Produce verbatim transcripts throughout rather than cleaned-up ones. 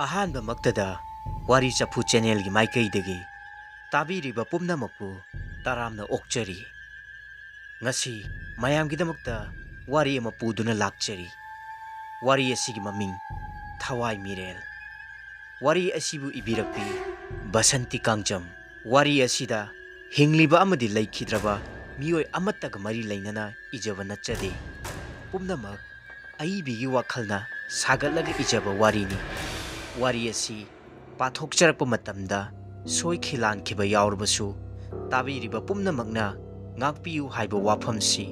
ꯑꯍꯥꯟꯕꯃꯛꯇꯗ ꯋꯥꯔꯤ ꯆꯐꯨ ꯆꯦꯅꯦꯜꯒꯤ ꯃꯥꯏꯀꯩꯗꯒꯤ ꯇꯥꯕꯤꯔꯤꯕ ꯄꯨꯝꯅꯃꯛꯄꯨ ꯇꯔꯥꯝꯅ ꯑꯣꯛꯆꯔꯤ꯫ ꯉꯁꯤ ꯃꯌꯥꯝꯒꯤꯗꯃꯛꯇ ꯋꯥꯔꯤ ꯑꯃ ꯄꯨꯗꯨꯅ ꯂꯥꯛꯆꯔꯤ꯫ ꯋꯥꯔꯤ ꯑꯁꯤꯒꯤ ꯃꯃꯤꯡ ꯊꯋꯥꯏ ꯃꯤꯔꯦꯜ꯫ ꯋꯥꯔꯤ ꯑꯁꯤꯕꯨ ꯏꯕꯤꯔꯛꯄꯤ ꯕꯁꯟꯇꯤ ꯀꯥꯡꯖꯝ꯫ ꯋꯥꯔꯤ ꯑꯁꯤꯗ ꯍꯤꯡꯂꯤꯕ ꯑꯃꯗꯤ ꯂꯩꯈꯤꯗ꯭ꯔꯕ ꯃꯤꯑꯣꯏ ꯑꯃꯠꯇꯒ ꯃꯔꯤ ꯂꯩꯅꯅ ꯏꯖꯕ ꯅꯠꯆꯗꯦ꯫ ꯄꯨꯝꯅꯃꯛ ꯑꯏꯕꯤꯒꯤ ꯋꯥꯈꯜꯅ ꯁꯥꯒꯠꯂꯒ ꯏꯖꯕ ꯋꯥꯔꯤꯅꯤ꯫ ꯋꯥꯔꯤ ꯑꯁꯤ ꯄꯥꯊꯣꯛꯆꯔꯛꯄ ꯃꯇꯝꯗ ꯁꯣꯏꯈꯤ ꯂꯥꯟꯈꯤꯕ ꯌꯥꯎꯔꯕꯁꯨ, ꯇꯥꯕꯤꯔꯤꯕ ꯄꯨꯝꯅꯃꯛꯅ ꯉꯥꯛꯄꯤꯌꯨ ꯍꯥꯏꯕ ꯋꯥꯐꯝꯁꯤ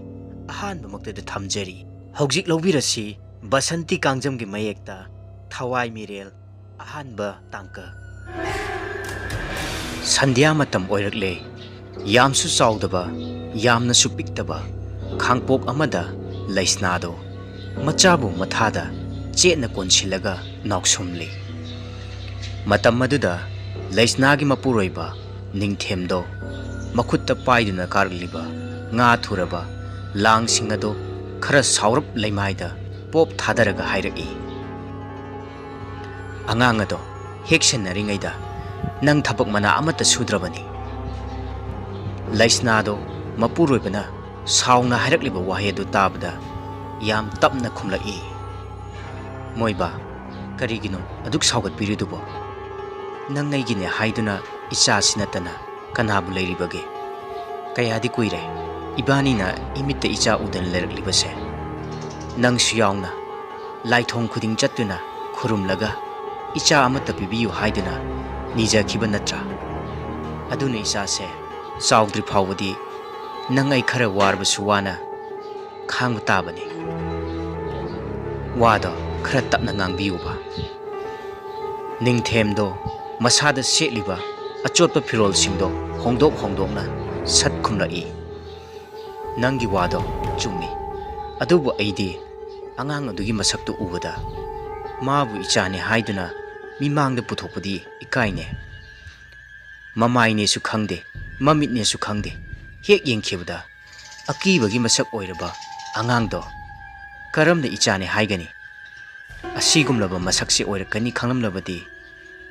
ꯑꯍꯥꯟꯕꯃꯛꯇꯗ ꯊꯝꯖꯔꯤ꯫ ꯍꯧꯖꯤꯛ ꯂꯧꯕꯤꯔꯁꯤ ꯕꯁꯟꯇꯤ ꯀꯥꯡꯖꯝꯒꯤ ꯃꯌꯦꯛꯇ ꯊꯋꯥꯏ ꯃꯤꯔꯦꯜ ꯑꯍꯥꯟꯕ ꯇꯥꯡꯀꯛ꯫ ꯁꯟꯙ꯭ꯌꯥ ꯃꯇꯝ ꯑꯣꯏꯔꯛꯂꯦ꯫ ꯌꯥꯝꯁꯨ ꯆꯥꯎꯗꯕ, ꯌꯥꯝꯅꯁꯨ ꯄꯤꯛꯇꯕ ꯈꯥꯡꯄꯣꯛ ꯑꯃꯗ ꯂꯩꯁꯅꯥꯗꯣ ꯃꯆꯥꯕꯨ ꯃꯊꯥꯗ ꯆꯦꯠꯅ ꯀꯣꯟꯁꯤꯜꯂꯒ ꯅꯥꯎꯁꯨꯝꯂꯤ꯫ ꯃꯇꯝ ꯑꯗꯨꯗ ꯂꯩꯁꯅꯥꯒꯤ ꯃꯄꯨꯔꯣꯏꯕ ꯅꯤꯡꯊꯦꯝꯗꯣ ꯃꯈꯨꯠꯇ ꯄꯥꯏꯗꯨꯅ ꯀꯥꯔꯛꯂꯤꯕ ꯉꯥ ꯊꯨꯔꯕ ꯂꯥꯡꯁꯤꯡ ꯑꯗꯣ ꯈꯔ ꯁꯥꯎꯔꯞ ꯂꯩꯃꯥꯏꯗ ꯄꯣꯞ ꯊꯥꯗꯔꯒ ꯍꯥꯏꯔꯛꯏ, "ꯑꯉꯥꯡ ꯑꯗꯣ ꯍꯦꯛ ꯁꯦꯟꯅꯔꯤꯉꯩꯗ ꯅꯪ ꯊꯕꯛ ꯃꯅꯥ ꯑꯃꯠꯇ ꯁꯨꯗ꯭ꯔꯕꯅꯤ꯫" ꯂꯩꯁꯅꯥꯗꯣ ꯃꯄꯨꯔꯣꯏꯕꯅ ꯁꯥꯎꯅ ꯍꯥꯏꯔꯛꯂꯤꯕ ꯋꯥꯍꯩ ꯑꯗꯨ ꯇꯥꯕꯗ ꯌꯥꯝ ꯇꯞꯅ ꯈꯨꯝꯂꯛꯏ, "ꯃꯣꯏꯕ, ꯀꯔꯤꯒꯤꯅꯣ ꯑꯗꯨꯛ ꯁꯥꯎꯒꯠꯄꯤꯔꯤꯗꯨꯕꯣ? ꯅꯪ ꯑꯩꯒꯤꯅꯦ ꯍꯥꯏꯗꯨꯅ ꯏꯆꯥꯁꯤ ꯅꯠꯇꯅ ꯀꯅꯥꯕꯨ ꯂꯩꯔꯤꯕꯒꯦ? ꯀꯌꯥꯗꯤ ꯀꯨꯏꯔꯦ ꯏꯕꯥꯅꯤꯅ ꯏꯃꯤꯠꯇ ꯏꯆꯥ ꯎꯗꯅ ꯂꯩꯔꯛꯂꯤꯕꯁꯦ꯫ ꯅꯪꯁꯨ ꯌꯥꯎꯅ ꯂꯥꯏꯊꯣꯡ ꯈꯨꯗꯤꯡ ꯆꯠꯇꯨꯅ ꯈꯨꯔꯨꯝꯂꯒ ꯏꯆꯥ ꯑꯃꯠꯇ ꯄꯤꯕꯤꯌꯨ ꯍꯥꯏꯗꯨꯅ ꯅꯤꯖꯈꯤꯕ ꯅꯠꯇ꯭ꯔꯥ? ꯑꯗꯨꯅ ꯏꯆꯥꯁꯦ ꯆꯥꯎꯗ꯭ꯔꯤ ꯐꯥꯎꯕꯗꯤ ꯅꯪ ꯑꯩ ꯈꯔ ꯋꯥꯔꯕꯁꯨ ꯋꯥꯅ ꯈꯥꯡꯕ ꯇꯥꯕꯅꯤ꯫ ꯋꯥꯗꯣ ꯈꯔ ꯇꯞꯅ ꯉꯥꯡꯕꯤꯌꯨꯕ꯫" ꯅꯤꯡꯊꯦꯝꯗꯣ ꯃꯁꯥꯗ ꯁꯦꯠꯂꯤꯕ ꯑꯆꯣꯠꯄ ꯐꯤꯔꯣꯜꯁꯤꯡꯗꯣ ꯍꯣꯡꯗꯣꯛ ꯍꯣꯡꯗꯣꯛꯅ ꯁꯠ ꯈꯨꯝꯂꯛꯏ, "ꯅꯪꯒꯤ ꯋꯥꯗꯣ ꯆꯨꯝꯃꯤ, ꯑꯗꯨꯕꯨ ꯑꯩꯗꯤ ꯑꯉꯥꯡ ꯑꯗꯨꯒꯤ ꯃꯁꯛꯇꯨ ꯎꯕꯗ ꯃꯥꯕꯨ ꯏꯆꯥꯅꯤ ꯍꯥꯏꯗꯨꯅ ꯃꯤꯃꯥꯡꯗ ꯄꯨꯊꯣꯛꯄꯗꯤ ꯏꯀꯥꯏꯅꯦ꯫ ꯃꯃꯥꯏꯅꯦꯁꯨ ꯈꯪꯗꯦ, ꯃꯃꯤꯠꯅꯦꯁꯨ ꯈꯪꯗꯦ, ꯍꯦꯛ ꯌꯦꯡꯈꯤꯕꯗ ꯑꯀꯤꯕꯒꯤ ꯃꯁꯛ ꯑꯣꯏꯔꯕ ꯑꯉꯥꯡꯗꯣ ꯀꯔꯝꯅ ꯏꯆꯥꯅꯤ ꯍꯥꯏꯒꯅꯤ?" ꯑꯁꯤꯒꯨꯝꯂꯕ ꯃꯁꯛꯁꯤ ꯑꯣꯏꯔꯛꯀꯅꯤ ꯈꯪꯂꯝꯂꯕꯗꯤ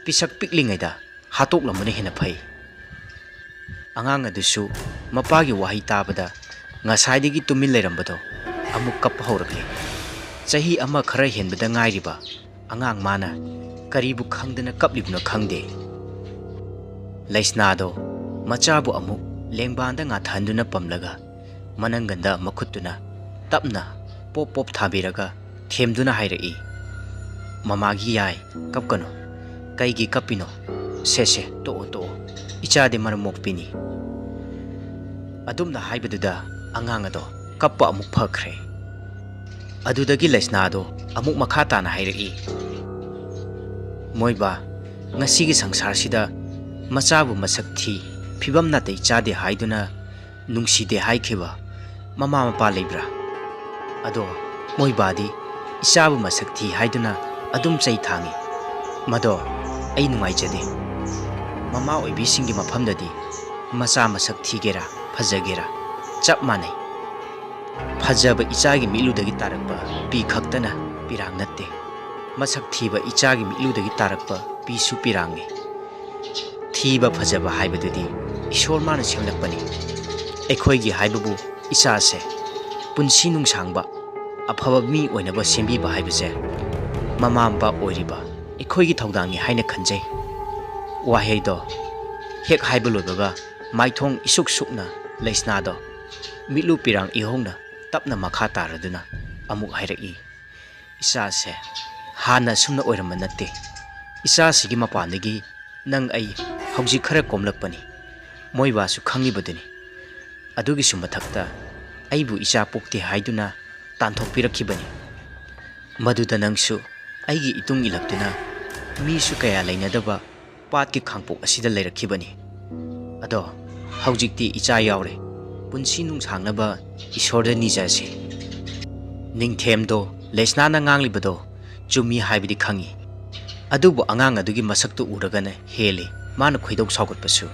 ꯄꯤꯁꯛ ꯄꯤꯛꯂꯤꯉꯩꯗ ꯍꯥꯠꯇꯣꯛꯂꯝꯕꯅ ꯍꯦꯟꯅ ꯐꯩ꯫ ꯑꯉꯥꯡ ꯑꯗꯨꯁꯨ ꯃꯄꯥꯒꯤ ꯋꯥꯍꯩ ꯇꯥꯕꯗ ꯉꯁꯥꯏꯗꯒꯤ ꯇꯨꯃꯤꯟ ꯂꯩꯔꯝꯕꯗꯣ ꯑꯃꯨꯛ ꯀꯞꯄ ꯍꯧꯔꯛꯂꯦ꯫ ꯆꯍꯤ ꯑꯃ ꯈꯔ ꯍꯦꯟꯕꯗ ꯉꯥꯏꯔꯤꯕ ꯑꯉꯥꯡ ꯃꯥꯅ ꯀꯔꯤꯕꯨ ꯈꯪꯗꯅ ꯀꯞꯂꯤꯕꯅꯣ ꯈꯪꯗꯦ꯫ ꯂꯩꯁꯅꯥꯗꯣ ꯃꯆꯥꯕꯨ ꯑꯃꯨꯛ ꯂꯦꯡꯕꯥꯟꯗ ꯉꯥꯊꯍꯟꯗꯨꯅ ꯄꯝꯂꯒ ꯃꯅꯪꯒꯟꯗ ꯃꯈꯨꯠꯇꯨꯅ ꯇꯞꯅ ꯄꯣꯞ ꯄꯣꯞ ꯊꯥꯕꯤꯔꯒ ꯊꯦꯝꯗꯨꯅ ꯍꯥꯏꯔꯛꯏ, "ꯃꯃꯥꯒꯤ ꯌꯥꯏ, ꯀꯞꯀꯅꯨ꯫ ꯀꯩꯒꯤ ꯀꯞꯄꯤꯅꯣ? ꯁꯦ ꯁꯦ, ꯇꯣꯛꯑꯣ ꯇꯣꯛꯑꯣ, ꯏꯆꯥꯗꯤ ꯃꯔꯝ ꯃꯣꯛꯄꯤꯅꯤ"꯫ ꯑꯗꯨꯝꯅ ꯍꯥꯏꯕꯗꯨꯗ ꯑꯉꯥꯡ ꯑꯗꯣ ꯀꯞꯄ ꯑꯃꯨꯛ ꯐꯈ꯭ꯔꯦ꯫ ꯑꯗꯨꯗꯒꯤ ꯂꯩꯁꯅꯥꯗꯣ ꯑꯃꯨꯛ ꯃꯈꯥ ꯇꯥꯅ ꯍꯥꯏꯔꯛꯏ, "ꯃꯣꯏꯕꯥ, ꯉꯁꯤꯒꯤ ꯁꯪꯁꯥꯔꯁꯤꯗ ꯃꯆꯥꯕꯨ ꯃꯁꯛ ꯊꯤ, ꯐꯤꯕꯝ ꯅꯥꯇꯩ ꯆꯥꯗꯦ ꯍꯥꯏꯗꯨꯅ ꯅꯨꯡꯁꯤꯗꯦ ꯍꯥꯏꯈꯤꯕ ꯃꯃꯥ ꯃꯄꯥ ꯂꯩꯕ꯭ꯔꯥ? ꯑꯗꯣ ꯃꯣꯏꯕꯥꯗꯤ ꯏꯆꯥꯕꯨ ꯃꯁꯛ ꯊꯤ ꯍꯥꯏꯗꯨꯅ ꯑꯗꯨꯝ ꯆꯩ ꯊꯥꯡꯉꯤ꯫ ꯃꯗꯣ ꯑꯩ ꯅꯨꯡꯉꯥꯏꯖꯗꯦ꯫ ꯃꯃꯥ ꯑꯣꯏꯕꯤꯁꯤꯡꯒꯤ ꯃꯐꯝꯗꯗꯤ ꯃꯆꯥ ꯃꯁꯛ ꯊꯤꯒꯦꯔꯥ ꯐꯖꯒꯦꯔꯥ ꯆꯞ ꯃꯥꯟꯅꯩ꯫ ꯐꯖꯕ ꯏꯆꯥꯒꯤ ꯃꯤꯠꯂꯨꯗꯒꯤ ꯇꯥꯔꯛꯄ ꯄꯤ ꯈꯛꯇꯅ ꯄꯤꯔꯥꯡ ꯅꯠꯇꯦ꯫ ꯃꯁꯛ ꯊꯤꯕ ꯏꯆꯥꯒꯤ ꯃꯤꯠꯂꯨꯗꯒꯤ ꯇꯥꯔꯛꯄ ꯄꯤꯁꯨ ꯄꯤꯔꯥꯡꯅꯤ꯫ ꯊꯤꯕ ꯐꯖꯕ ꯍꯥꯏꯕꯗꯨꯗꯤ ꯏꯁꯣꯔ ꯃꯥꯅ ꯁꯦꯝꯂꯛꯄꯅꯤ꯫ ꯑꯩꯈꯣꯏꯒꯤ ꯍꯥꯏꯕꯕꯨ ꯏꯆꯥꯁꯦ ꯄꯨꯟꯁꯤ ꯅꯨꯡꯁꯥꯡꯕ, ꯑꯐꯕ ꯃꯤ ꯑꯣꯏꯅꯕ ꯁꯦꯝꯕꯤꯕ ꯍꯥꯏꯕꯁꯦ ꯃꯃꯥ ꯃꯄꯥ ꯑꯣꯏꯔꯤꯕ ꯑꯩꯈꯣꯏꯒꯤ ꯊꯧꯗꯥꯡꯅꯤ ꯍꯥꯏꯅ ꯈꯟꯖꯩ"꯫ ꯋꯥꯍꯩꯗꯣ ꯍꯦꯛ ꯍꯥꯏꯕ ꯂꯣꯏꯕꯒ ꯃꯥꯏꯊꯣꯡ ꯏꯁꯨꯛ ꯁꯨꯛꯅ ꯂꯩꯁꯅꯥꯗꯣ ꯃꯤꯠꯂꯨ ꯄꯤꯔꯥꯡ ꯏꯍꯧꯅ ꯇꯞꯅ ꯃꯈꯥ ꯇꯥꯔꯗꯨꯅ ꯑꯃꯨꯛ ꯍꯥꯏꯔꯛꯏ, "ꯏꯆꯥꯁꯦ ꯍꯥꯟꯅ ꯑꯁꯨꯝꯅ ꯑꯣꯏꯔꯝꯕ ꯅꯠꯇꯦ꯫ ꯏꯆꯥꯁꯤꯒꯤ ꯃꯄꯥꯟꯗꯒꯤ ꯅꯪ ꯑꯩ ꯍꯧꯖꯤꯛ ꯈꯔ ꯀꯣꯝꯂꯛꯄꯅꯤ꯫ ꯃꯣꯏꯕꯥꯁꯨ ꯈꯪꯂꯤꯕꯗꯨꯅꯤ꯫ ꯑꯗꯨꯒꯤꯁꯨ ꯃꯊꯛꯇ ꯑꯩꯕꯨ ꯏꯆꯥ ꯄꯣꯛꯇꯦ ꯍꯥꯏꯗꯨꯅ ꯇꯥꯟꯊꯣꯛꯄꯤꯔꯛꯈꯤꯕꯅꯤ꯫ ꯃꯗꯨꯗ ꯅꯪꯁꯨ ꯑꯩꯒꯤ ꯏꯇꯨꯡ ꯏꯜꯂꯛꯇꯨꯅ ꯃꯤꯁꯨ ꯀꯌꯥ ꯂꯩꯅꯗꯕ ꯄꯥꯠꯀꯤ ꯈꯥꯡꯄꯣꯛ ꯑꯁꯤꯗ ꯂꯩꯔꯛꯈꯤꯕꯅꯤ꯫ ꯑꯗꯣ ꯍꯧꯖꯤꯛꯇꯤ ꯏꯆꯥ ꯌꯥꯎꯔꯦ꯫ ꯄꯨꯟꯁꯤ ꯅꯨꯡꯁꯥꯡꯅꯕ ꯏꯁꯣꯔꯗ ꯅꯤꯖꯁꯤ"꯫ ꯅꯤꯡꯊꯦꯝꯗꯣ ꯂꯩꯁꯅꯥꯅ ꯉꯥꯡꯂꯤꯕꯗꯣ ꯆꯨꯝꯃꯤ ꯍꯥꯏꯕꯗꯤ ꯈꯪꯉꯤ꯫ ꯑꯗꯨꯕꯨ ꯑꯉꯥꯡ ꯑꯗꯨꯒꯤ ꯃꯁꯛꯇꯨ ꯎꯔꯒꯅ ꯍꯦꯜꯂꯤ ꯃꯥꯅ ꯈꯣꯏꯗꯧ ꯁꯥꯎꯒꯠꯄꯁꯨ꯫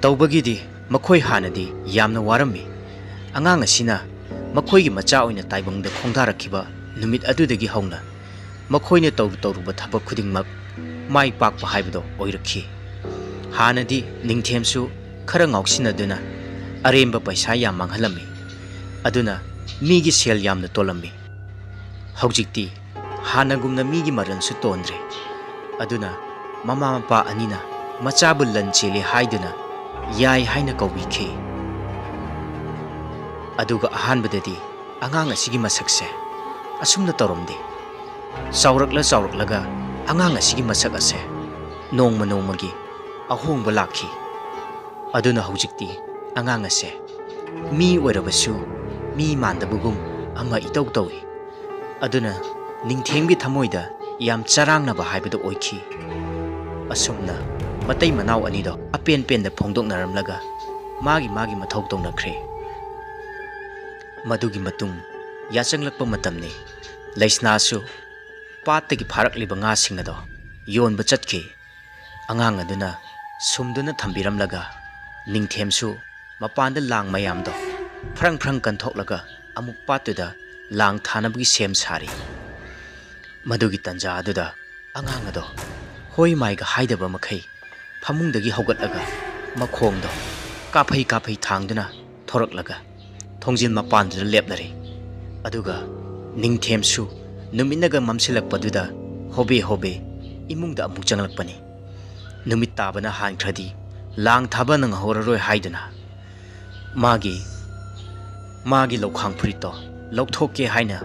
ꯇꯧꯕꯒꯤꯗꯤ ꯃꯈꯣꯏ ꯍꯥꯟꯅꯗꯤ ꯌꯥꯝꯅ ꯋꯥꯔꯝꯃꯤ꯫ ꯑꯉꯥꯡ ꯑꯁꯤꯅ ꯃꯈꯣꯏꯒꯤ ꯃꯆꯥ ꯑꯣꯏꯅ ꯇꯥꯏꯕꯪꯗ ꯈꯣꯡꯗꯥꯔꯛꯈꯤꯕ ꯅꯨꯃꯤꯠ ꯑꯗꯨꯗꯒꯤ ꯍꯧꯅ ꯃꯈꯣꯏꯅ ꯇꯧꯔꯨ ꯇꯧꯔꯨꯕ ꯊꯕꯛ ꯈꯨꯗꯤꯡꯃꯛ ꯃꯥꯏ ꯄꯥꯛꯄ ꯍꯥꯏꯕꯗꯣ ꯑꯣꯏꯔꯛꯈꯤ꯫ ꯍꯥꯟꯅꯗꯤ ꯅꯤꯡꯊꯦꯝꯁꯨ ꯈꯔ ꯉꯥꯎꯁꯤꯟꯅꯗꯨꯅ ꯑꯔꯦꯝꯕ ꯄꯩꯁꯥ ꯌꯥꯝ ꯃꯥꯡꯍꯜꯂꯝꯃꯤ꯫ ꯑꯗꯨꯅ ꯃꯤꯒꯤ ꯁꯦꯜ ꯌꯥꯝꯅ ꯇꯣꯜꯂꯝꯃꯤ꯫ ꯍꯧꯖꯤꯛꯇꯤ ꯍꯥꯟꯅꯒꯨꯝꯅ ꯃꯤꯒꯤ ꯃꯔꯜꯁꯨ ꯇꯣꯟꯗ꯭ꯔꯦ꯫ ꯑꯗꯨꯅ ꯃꯃꯥ ꯃꯄꯥ ꯑꯅꯤꯅ ꯃꯆꯥꯕꯨ ꯂꯟ ꯆꯦꯜꯂꯤ ꯍꯥꯏꯗꯨꯅ ꯌꯥꯏ ꯍꯥꯏꯅ ꯀꯧꯕꯤꯈꯤ꯫ ꯑꯗꯨꯒ ꯑꯍꯥꯟꯕꯗꯗꯤ ꯑꯉꯥꯡ ꯑꯁꯤꯒꯤ ꯃꯁꯛꯁꯦ ꯑꯁꯨꯝꯅ ꯇꯧꯔꯝꯗꯦ꯫ ꯆꯥꯎꯔꯛꯂ ꯆꯥꯎꯔꯛꯂꯒ ꯑꯉꯥꯡ ꯑꯁꯤꯒꯤ ꯃꯁꯛ ꯑꯁꯦ ꯅꯣꯡꯃ ꯅꯣꯡꯃꯒꯤ ꯑꯍꯣꯡꯕ ꯂꯥꯛꯈꯤ꯫ ꯑꯗꯨꯅ ꯍꯧꯖꯤꯛꯇꯤ ꯑꯉꯥꯡ ꯑꯁꯦ ꯃꯤ ꯑꯣꯏꯔꯕꯁꯨ ꯃꯤ ꯃꯥꯟꯗꯕꯒꯨꯝ ꯑꯃ ꯏꯇꯧ ꯇꯧꯏ꯫ ꯑꯗꯨꯅ ꯅꯤꯡꯊꯦꯝꯒꯤ ꯊꯃꯣꯏꯗ ꯌꯥꯝ ꯆꯔꯥꯡꯅꯕ ꯍꯥꯏꯕꯗꯨ ꯑꯣꯏꯈꯤ꯫ ꯑꯁꯨꯝꯅ ꯃꯇꯩ ꯃꯅꯥꯎ ꯑꯅꯤꯗꯣ ꯑꯄꯦꯟ ꯄꯦꯟꯗ ꯐꯣꯡꯗꯣꯛꯅꯔꯝꯂꯒ ꯃꯥꯒꯤ ꯃꯥꯒꯤ ꯃꯊꯧ ꯇꯧꯅꯈ꯭ꯔꯦ꯫ ꯃꯗꯨꯒꯤ ꯃꯇꯨꯡ ꯌꯥꯆꯪꯂꯛꯄ ꯃꯇꯝꯅꯤ꯫ ꯂꯩꯁꯅꯥꯁꯨ ꯄꯥꯠꯇꯒꯤ ꯐꯥꯔꯛꯂꯤꯕ ꯉꯥꯁꯤꯡ ꯑꯗꯣ ꯌꯣꯟꯕ ꯆꯠꯈꯤ꯫ ꯑꯉꯥꯡ ꯑꯗꯨꯅ ꯁꯨꯝꯗꯨꯅ ꯊꯝꯕꯤꯔꯝꯂꯒ ꯅꯤꯡꯊꯦꯝꯁꯨ ꯃꯄꯥꯟꯗ ꯂꯥꯡ ꯃꯌꯥꯝꯗꯣ ꯐ꯭ꯔꯪ ꯐ꯭ꯔꯪ ꯀꯟꯊꯣꯛꯂꯒ ꯑꯃꯨꯛ ꯄꯥꯠꯇꯨꯗ ꯂꯥꯡ ꯊꯥꯅꯕꯒꯤ ꯁꯦꯝ ꯁꯥꯔꯤ꯫ ꯃꯗꯨꯒꯤ ꯇꯟꯖꯥ ꯑꯗꯨꯗ ꯑꯉꯥꯡ ꯑꯗꯣ ꯍꯣꯏ ꯃꯥꯏꯒ ꯍꯥꯏꯗꯕ ꯃꯈꯩ ꯐꯃꯨꯡꯗꯒꯤ ꯍꯧꯒꯠꯂꯒ ꯃꯈꯣꯡꯗꯣ ꯀꯥꯐꯩ ꯀꯥꯐꯩ ꯊꯥꯡꯗꯨꯅ ꯊꯣꯔꯛꯂꯒ ꯊꯣꯡꯖꯤꯜ ꯃꯄꯥꯟꯗꯨꯗ ꯂꯦꯞꯂꯔꯦ꯫ ꯑꯗꯨꯒ ꯅꯤꯡꯊꯦꯝꯁꯨ ꯅꯨꯃꯤꯠꯅꯒ ꯃꯝꯁꯤꯜꯂꯛꯄꯗꯨꯗ ꯍꯣꯕꯦ ꯍꯣꯕꯦ ꯏꯃꯨꯡꯗ ꯑꯃꯨꯛ ꯆꯪꯂꯛꯄꯅꯤ꯫ ꯅꯨꯃꯤꯠ ꯇꯥꯕꯅ ꯍꯥꯟꯈ꯭ꯔꯗꯤ ꯂꯥꯡ ꯊꯥꯕ ꯅꯪꯍꯧꯔꯔꯣꯏ ꯍꯥꯏꯗꯨꯅ ꯃꯥꯒꯤ ꯃꯥꯒꯤ ꯂꯧꯈꯥꯡ ꯐꯨꯔꯤꯠꯇꯣ ꯂꯧꯊꯣꯛꯀꯦ ꯍꯥꯏꯅ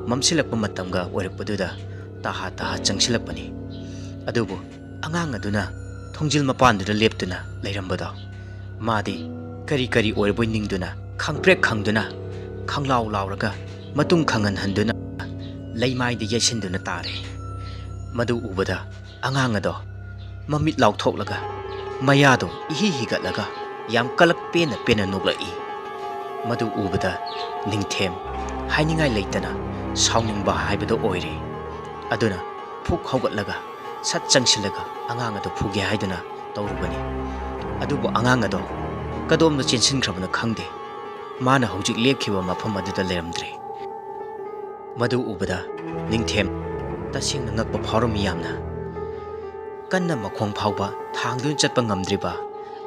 ꯃꯝꯁꯤꯜꯂꯛꯄ ꯃꯇꯝꯒ ꯑꯣꯏꯔꯛꯄꯗꯨꯗ ꯇꯍꯥ ꯇꯍꯥ ꯆꯪꯁꯤꯜꯂꯛꯄꯅꯤ꯫ ꯑꯗꯨꯕꯨ ꯑꯉꯥꯡ ꯑꯗꯨꯅ ꯊꯣꯡꯖꯤꯜ ꯃꯄꯥꯟꯗꯨꯗ ꯂꯦꯞꯇꯨꯅ ꯂꯩꯔꯝꯕꯗꯣ ꯃꯥꯗꯤ ꯀꯔꯤ ꯀꯔꯤ ꯑꯣꯏꯔꯕꯣꯏ ꯅꯤꯡꯗꯨꯅ ꯈꯪꯄ꯭ꯔꯦꯛ ꯈꯪꯗꯨꯅ ꯈꯪꯂꯥꯎ ꯂꯥꯎꯔꯒ ꯃꯇꯨꯡ ꯈꯪꯍꯟꯍꯟꯗꯨꯅ ꯂꯩꯃꯥꯏꯗ ꯌꯩꯁꯤꯟꯗꯨꯅ ꯇꯥꯔꯦ꯫ ꯃꯗꯨ ꯎꯕꯗ ꯑꯉꯥꯡ ꯑꯗꯣ ꯃꯃꯤꯠ ꯂꯥꯎꯊꯣꯛꯂꯒ ꯃꯌꯥꯗꯣ ꯏꯍꯤ ꯍꯤꯒꯠꯂꯒ ꯌꯥꯝ ꯀꯂꯛ ꯄꯦꯟꯅ ꯄꯦꯟꯅ ꯅꯣꯛꯂꯛꯏ꯫ ꯃꯗꯨ ꯎꯕꯗ ꯅꯤꯡꯊꯦꯝ ꯍꯥꯏꯅꯤꯡꯉꯥꯏ ꯂꯩꯇꯅ ꯁꯥꯎꯅꯤꯡꯕ ꯍꯥꯏꯕꯗꯣ ꯑꯣꯏꯔꯦ꯫ ꯑꯗꯨꯅ ꯐꯨꯛ ꯍꯧꯒꯠꯂꯒ ꯁꯠ ꯆꯪꯁꯤꯜꯂꯒ ꯑꯉꯥꯡ ꯑꯗꯨ ꯐꯨꯒꯦ ꯍꯥꯏꯗꯨꯅ ꯇꯧꯔꯨꯕꯅꯤ꯫ ꯑꯗꯨꯕꯨ ꯑꯉꯥꯡ ꯑꯗꯣ ꯀꯗꯣꯝꯗ ꯆꯦꯟꯁꯤꯟꯈ꯭ꯔꯕꯅꯣ ꯈꯪꯗꯦ꯫ ꯃꯥꯅ ꯍꯧꯖꯤꯛ ꯂꯦꯞꯈꯤꯕ ꯃꯐꯝ ꯑꯗꯨꯗ ꯂꯩꯔꯝꯗ꯭ꯔꯦ꯫ ꯃꯗꯨ ꯎꯕꯗ ꯅꯤꯡꯊꯦꯝ ꯇꯁꯦꯡꯅ ꯉꯛꯄ ꯐꯥꯎꯔꯝꯃꯤ ꯌꯥꯝꯅ꯫ ꯀꯟꯅ ꯃꯈꯣꯡ ꯐꯥꯎꯕ ꯊꯥꯡꯗꯨꯅ ꯆꯠꯄ ꯉꯝꯗ꯭ꯔꯤꯕ